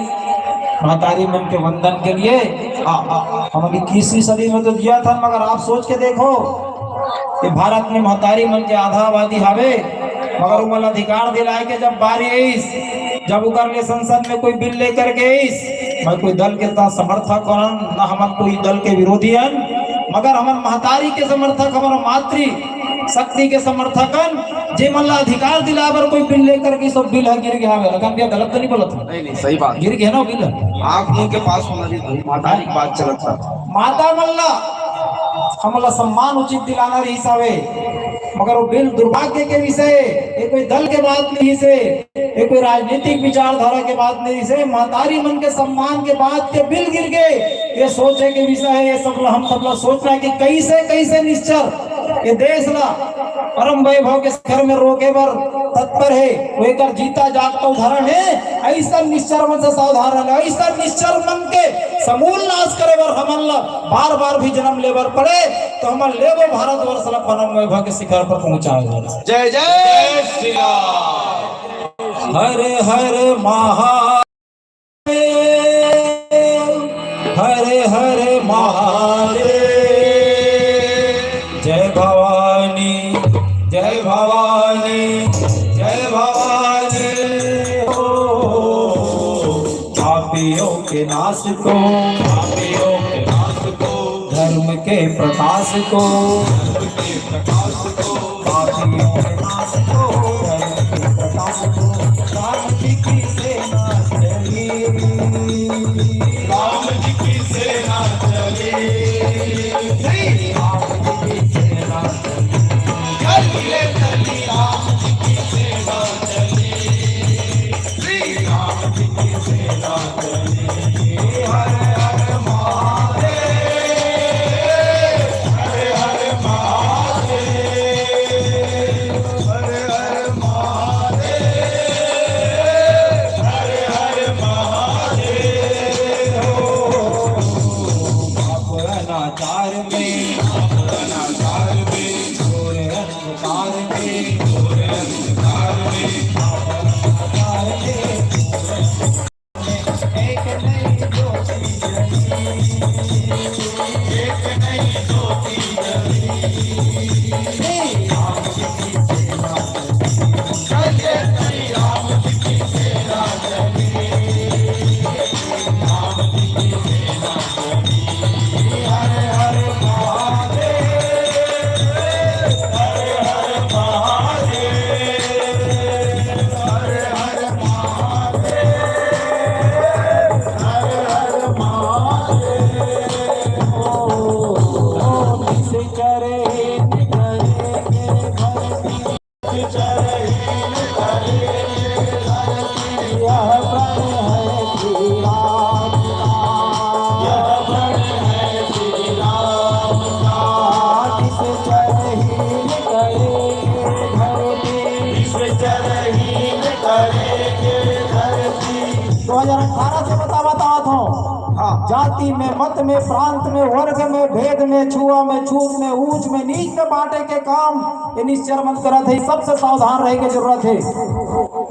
महतारी मन के वंदन के लिए। आ, आ, हम अभी इक्कीसवीं सदी में तो जियत हन, मगर आप सोच के देखो, ये भारत में महतारी मन के आधा आबादी हावे, मगर उमन ला अधिकार दिलाए के जब बारी आइस, जब उकर ले संसद में कोई बिल लेकर के आइस, मैं कोई दल के ता समर्थक हन, न हमन कोई दल के विरोधी हन, मगर हमन महतारी के समर्थक, हमर मातृ शक्ति के समर्थक हन, जे मन ला अधिकार दिलाए बर कोई बिल लेकर के सब बिल ह गिर गया हवे। लखन भैया गलत तो नहीं बोलत हूँ? नहीं, नहीं, सही बात। गिर गया ना बिल? आँख मुंह के पास होना भी महतारी की बात चलत था। माता मन ला हमन ला सम्मान उचित दिलाना रहिस हवे, मगर वो बिल दुर्भाग्य के विषय, ये कोई दल के बात नहीं से, ये कोई राजनीतिक विचारधारा के बात नहीं से, महतारी मन के सम्मान के बात के बिल गिर गए। ये सोचे के विषय है, ये सब ला, हम सब ला सोचना है कि कैसे, कैसे निश्चर ये देश ला परम वैभव के शिखर में रोके बर तत्पर है, वो एकर जीता जागता उदाहरण है। ऐसा निश्चर मन से सावधान रहना, ऐसा निश्चर मन के समूल नाश करे बर हमन ला बार बार भी जन्म लेबर पड़े, तो हमन लेबो भारतवर्ष ला परम वैभव के शिखर पर पहुंचाए बर। जय जय श्री राम। हर हर महादेव, हर हर महादेव। जय भवानी, जय भवानी, जय भवानी। ओ, पापियों के नाश को, पापियों के नाश को, धर्म के प्रकाश को, धर्म के प्रकाश को, पापियों के नाश को, धर्म के प्रकाश को। राम जी की सेना चली, राम जी की सेना चली, श्री राम जी की सेना चली, चली रे चली, राम जी की सेना चली। श्री राम जी की सेना चली। हर हर महादेव, हर हर महादेव, हर हर महादेव, हर हर महादेव। अपना चार में, अपना चार में, घोर अंधकार में, घोर अंधकार में, अपना चार में। दो हजार अठारह से बतावत आवत हूँ। हाँ। जाति में, मत में, प्रांत में, वर्ग में, भेद में, छुआ में, छूत में, ऊंच में, नीच में बांटे के काम ये निश्चर मन करत हे। सबसे सावधान रहे के जरूरत हे।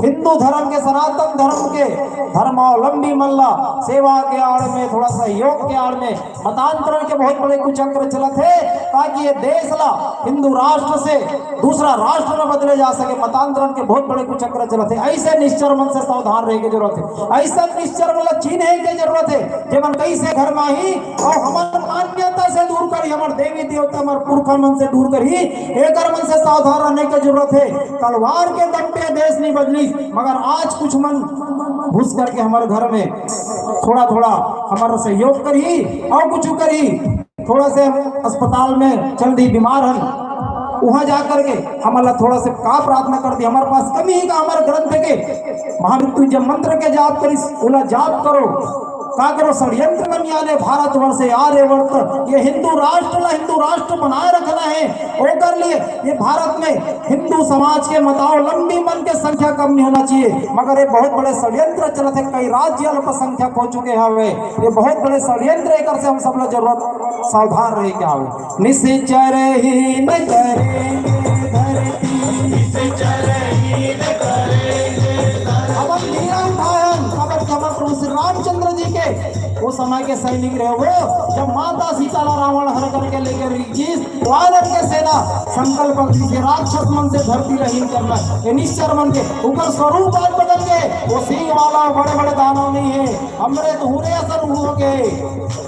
हिंदू धर्म के, सनातन धर्म के धर्मावलंबी मन ला, सेवा के आड़ में, थोड़ा सहयोग के आड़ में मतांतरण के बहुत बड़े कुचक्र चलत हे, ताकि ये देश ला हिंदू राष्ट्र से दूसरा राष्ट्र में बदले जा सके। मतांतरण के बहुत बड़े कुचक्र चलत हे। ऐसे निश्चर मन से सावधान रहे के जरूरत हे। ऐसे निश्चर मन ला चीन्हे के जरूरत हे, जेमन कैसे घर में ही और हमर मान्यता से दूर करी, हमर देवी देवता, हमर पुरखा मन से दूर करी। एकर मन से सावधान रहने के जरूरत हे। तलवार के दम पे देश नहीं बदली, मगर आज कुछ मन घुस करके हमर घर में थोड़ा थोड़ा हमर सहयोग करही और कुछ करही। थोड़ा से हम अस्पताल में चल दी, बीमार हन, वहां जा करके हमन ला थोड़ा से का प्रार्थना कर दी, हमारे पास कमी है का? हमारे ग्रंथ के महामृत्युंजय मंत्र के जाप करिस, ओला जाप करो। का करो? षड्यंत्र मन याने भारतवर्ष से आर्यवर्त, ये हिंदू राष्ट्र ला हिंदू राष्ट्र बनाए रखना है, ओकर लिए ये भारत में हिंदू समाज के मतावलंबी मन के संख्या कम नहीं होना चाहिए, मगर ये बहुत बड़े षड्यंत्र चलत हे। कई राज्य अल्पसंख्यक हो चुके हवे। ये बहुत बड़े षड्यंत्र, एकर से हम सब ला जरूरत सावधान रहे के हवे। निश्चर ही न करेंगे धरती, निश्चर ही न करेंगे धरती। अब हम धीरा उठाए हन, काबर कि हमर प्रभु श्री रामचंद्र जी के वो समय के सैनिक रहे वो, जब माता सीता ला रावण हर करके लेकर जिस वानर के सेना संकल्प लीजिए, राक्षस मन से धरती रहीन करना, ये निश्चर मन के ऊपर स्वरूप आज बदल गए। वो सिंह वाला बड़े बड़े दानव नहीं है, हमरे तो हुरे असर हो गए।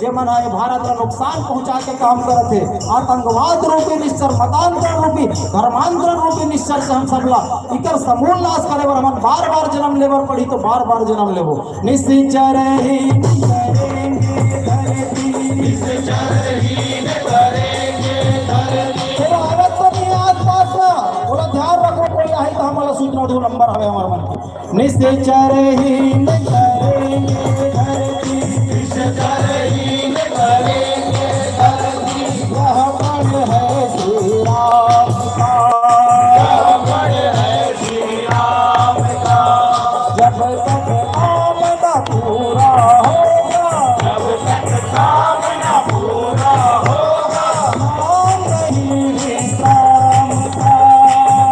जे मन आए भारत ला नुकसान पहुंचा के काम करत हे, आतंकवाद रूपी निश्चर, मतांतर रूपी, धर्मांतरण रूपी निश्चर से हम सब ला इकर समूल नाश करे बर हमन बार बार जन्म लेबर पड़ी, तो बार बार जन्म लेबो। निश्चर ही करेंगे धरती। वो आवत तो नहीं आसपास ना, थोड़ा ध्यान रखो, कोई आही तो हमला सूचना दो, नंबर हवे हमारे मन के। निश्चर ही करेंगे धरती, निश्चर ही करेंगे धरती। यह बल है श्री राम का, यह बल है श्री राम का। जब तक काम न पूरा होगा, जब तक काम न पूरा होगा, नाम नहीं विश्राम का,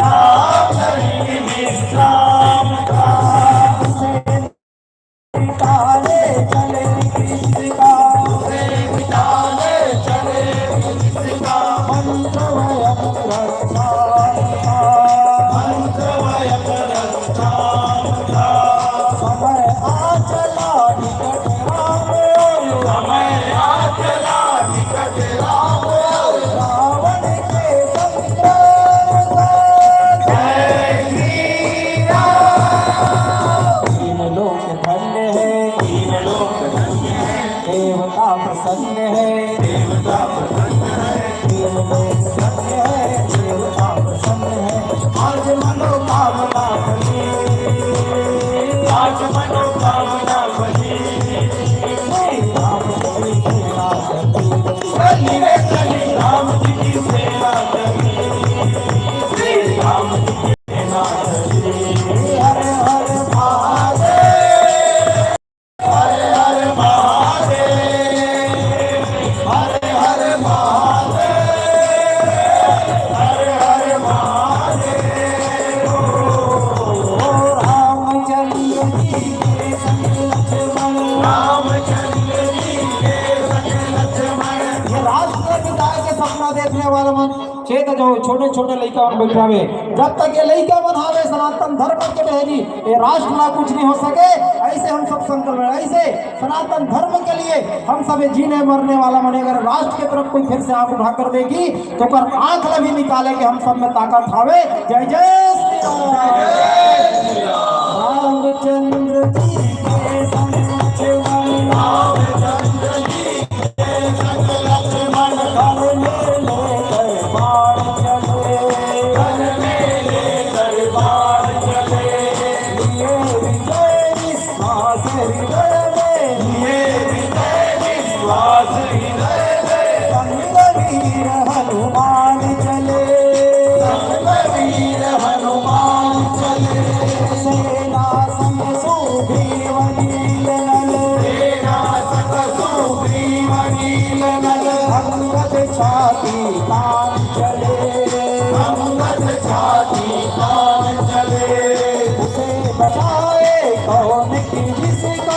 नाम नहीं विश्राम का। उसे मिटाने चले किसका, उसे मिटाने चले किसका। मंत्र वयम रक्षाम का, मंत्र वयम रक्षाम का। समय आ चला निकट राम, समय आ चला निकट राम, रावण के संग्राम का। जय श्री राम। तीन लोक धन्य है, तीन लोक धन्य है, देवता प्रसन्न है, देवता प्रसन्न है। आज मनोकामना बनी, आज मनोकामना बनी। श्री राम जी की सेवा करी। बनी रे बनी राम जी की सेवा करी। श्री राम जी की सेवा करी। हर हर महादेव। हर हर महादेव, हर हर महादेव, हर हर महादेव। रामचंद्र जी के संग लक्ष्मण, रामचंद्र जी के संग लक्ष्मण। ये राष्ट्र पिता के सपना देखने वाला मन चेत जो छोटे छोटे लइका मन बैठे हवे, जब तक ये लइका मन हवे सनातन धर्म के बहरी, ये राष्ट्र ला कुछ नहीं हो सके। ऐसे हम सब संकल्प, ऐसे सनातन धर्म के लिए हम सब ये जीने मरने वाला मन, अगर राष्ट्र के तरफ कोई फिर से आंख उठा कर देखी, तो ओकर आंख ला भी निकाले के हम सब में ताकत हवे। जय जय श्री राम। रामचंद्र जी के संग लक्ष्मण, रामचंद्र जी हनुमान चले, संग वीर हनुमान चले। सेना संग सुग्रीव नील नल। सेना संग सुग्रीव नील नल। अंगद छाती तान चले। अंगद छाती तान चले। उसे बचाए कौन कि जिसका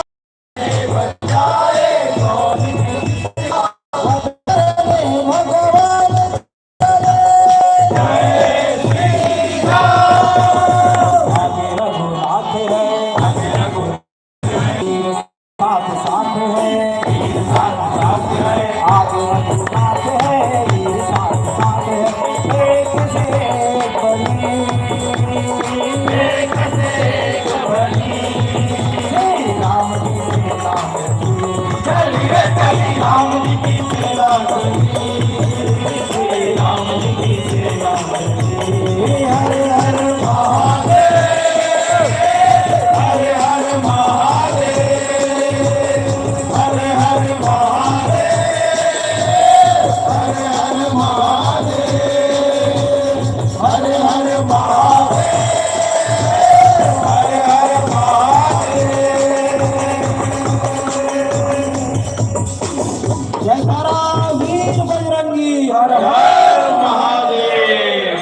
जयकारा वीर बजरंगी, हर हर महादेव।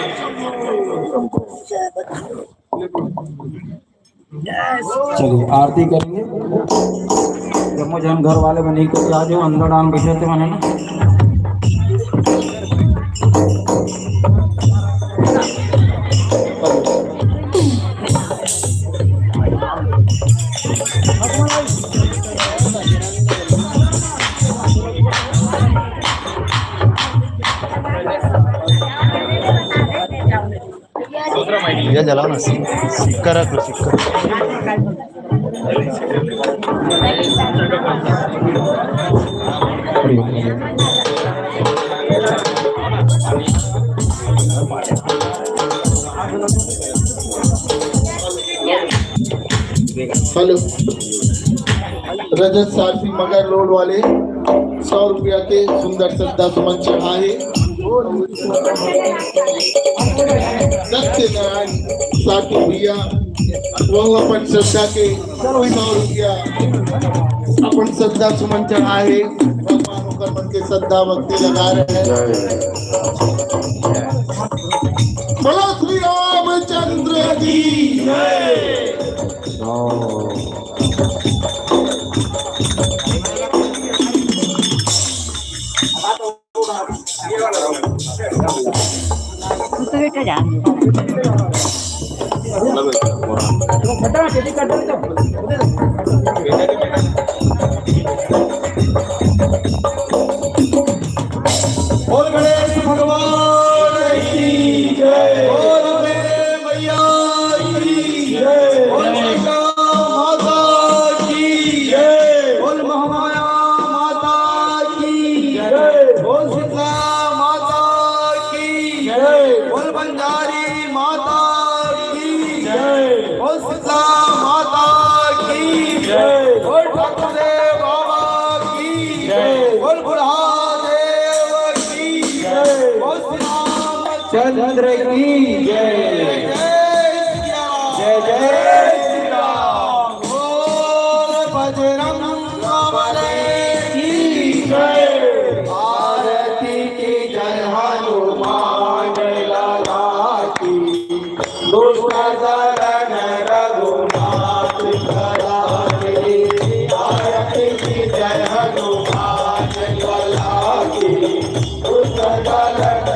चलिए, आरती करेंगे। जब मुझे हम घर वाले बने को क्या जो अंदर डाल बैठे थे, मैंने ना भैया जलाओ ना, सिक-, सिक्का रख लो, सिक्का। हेलो, रजत सारथी मगर लोड वाले सौ रुपया के सुंदर श्रद्धा सुमन चढ़ाए। सत्यनारायण सारथी भैया, वो अपन श्रद्धा के सौ रुपया अपन श्रद्धा सुमन चढ़ाए। भगवान ओकर मन के श्रद्धा भक्ति लगा रहे हैं। बोलो श्री रामचंद्र की जय। बोल गणेश भगवान की जय। बोल अम्बे मैया की जय। बोल दुर्गा माता की जय। बोल महामाया माता की जय। बोल शीतला माता की जय। बोल बंजारी माता की जय। बोल शीतला माता की जय। बोल ठाकुर देव बाबा की जय। बोल बुढ़ा देव की जय। बोल श्री रामचंद्र की जय। जय जय श्री राम। बोल बजरंग बली की जय। आरती की जय हनुमान लाला की। दुष्ट दलन रघुनाथ लाला की। आरती की जय हनुमान लाला की। दुष्ट दलन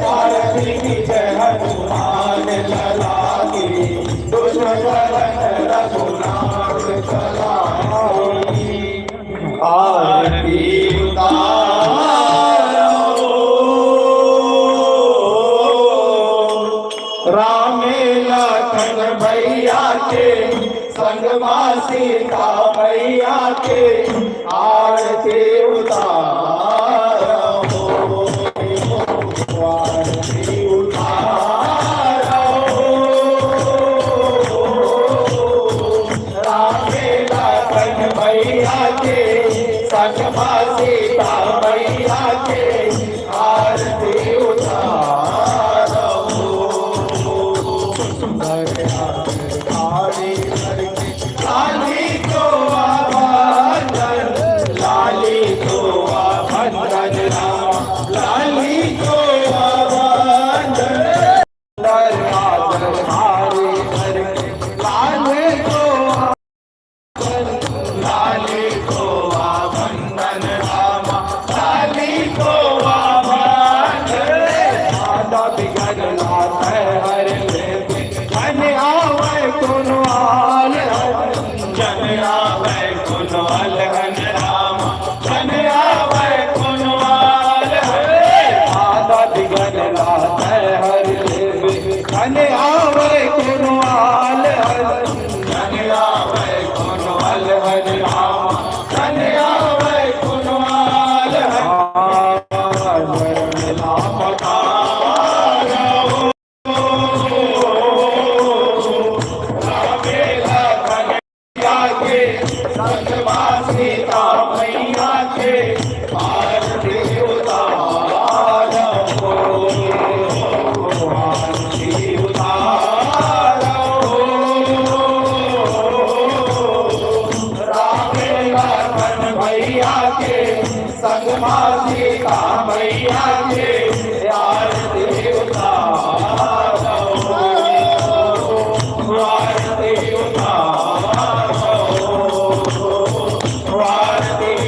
आरती की जय हनुमान लला की, दुष्ट दलन रघुनाथ चला की। आरती उतारो राम लखन भैया के, संग मा सीता मैया के, आरती उतारो। आरती उतारो राम लखन भैया के, संग मा सीता मैया के, आरती उतारो। सुंदर आरती करके लाली तो आभंडन, लाली तो आभंडन राम, लाली तो आभंडन। सुंदर आरती करके लाली तो लाली को आभंडन रामा, लाली को आभंडन। बाधा विघ्न नाथ हर ले, जन आवे कोनो आल हन, जन आवे कोनो आल हन रामा, जन आवे कोनो आल हन। बाधा विघ्न नाथ हर ले, जन आवे कोनो आल हन। जन आवे कोनो आल हन राम, जन आवे कोनो आल हन। जन मिला पधारो। रामे लखन के, संग मा सीता मैया के, आरती उतारो, आरती उतारो। राम लखन भैया के, संग मा सीता मैया के, आरती उतारो, आरती उतारो। आरती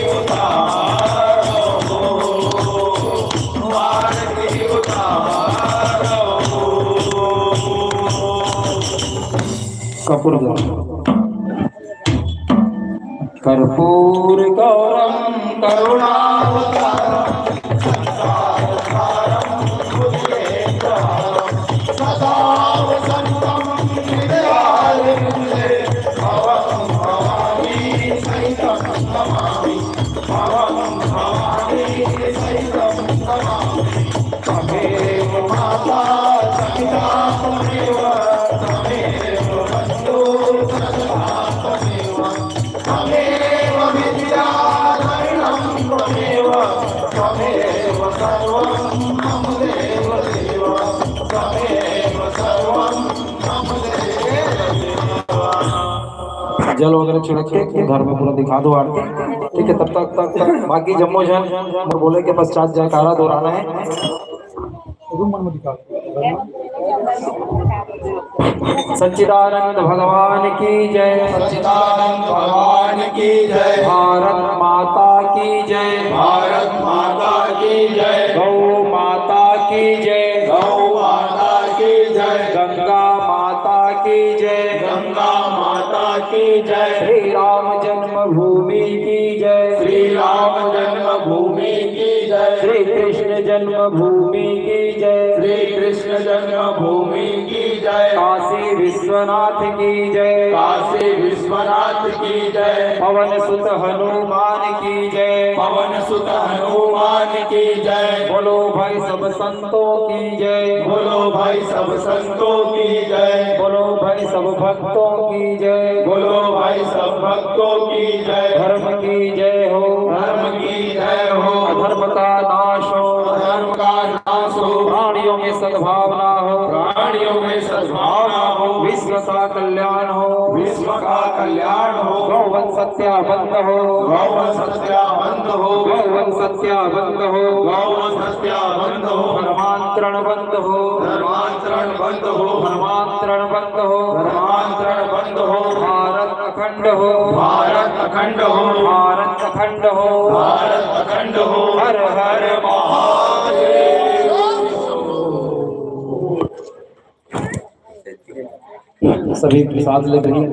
उतारो, आरती उतारो। कपूर जला। कर्पूर गौरम करुणावतारम, संसार सारम बुद्धेन्द्रहारम, सदा वसंतम हृदयारविंदे, भवं भवानी सहितं नमामि। भवं भवानी सहितं नमामि। त्वमेव माता च पिता त्वमेव, त्वमेव बन्धु च सखा त्वमेव, त्वमेव विद्या द्रविणं त्वमेव, त्वमेव सर्वं मम देव देव, त्वमेव सर्वं जल वगैरह छिड़क के घर में पूरा दिखा दो आरती। ठीक है, तब तक, तब तक बाकी जम्मो झन मोर बोले के पश्चात जयकारा दोहराना है। सच्चिदानंद भगवान की जय। सच्चिदानंद भगवान की जय। भारत माता की जय। भारत माता की जय। गौ माता की जय। गौ माता की जय। गंगा माता की जय। गंगा माता की जय। श्री राम जन्मभूमि की जय। श्री राम जन्मभूमि की जय। श्री कृष्ण जन्मभूमि की जय। श्री कृष्ण जन्मभूमि की जय। काशी विश्वनाथ की जय। काशी विश्वनाथ की जय। पवन सुत हनुमान की जय। पवन सुत हनुमान की जय। बोलो भाई सब संतों की जय। बोलो भाई सब संतों की जय। बोलो भाई सब भक्तों की जय। बोलो भाई सब भक्तों की जय। धर्म की जय हो। धर्म की जय हो। अधर्म का नाश हो। अधर्म का नाश हो। प्राणियों में सद्भावना हो। प्राणियों में सद्भावना हो। विश्व का कल्याण हो। विश्व का कल्याण हो। गौ वंश हत्या बंद हो। गौ वंश हत्या बंद हो। गौ वंश हत्या बंद हो। गौ वंश हत्या बंद हो। धर्मांतरण बंद हो। धर्मांतरण बंद हो। धर्मांतरण बंद हो। धर्मांतरण बंद हो। भारत अखंड हो। भारत अखंड हो। भारत अखंड हो। भारत अखंड हो। हर हर महा सभी प्रसाद ले करिए।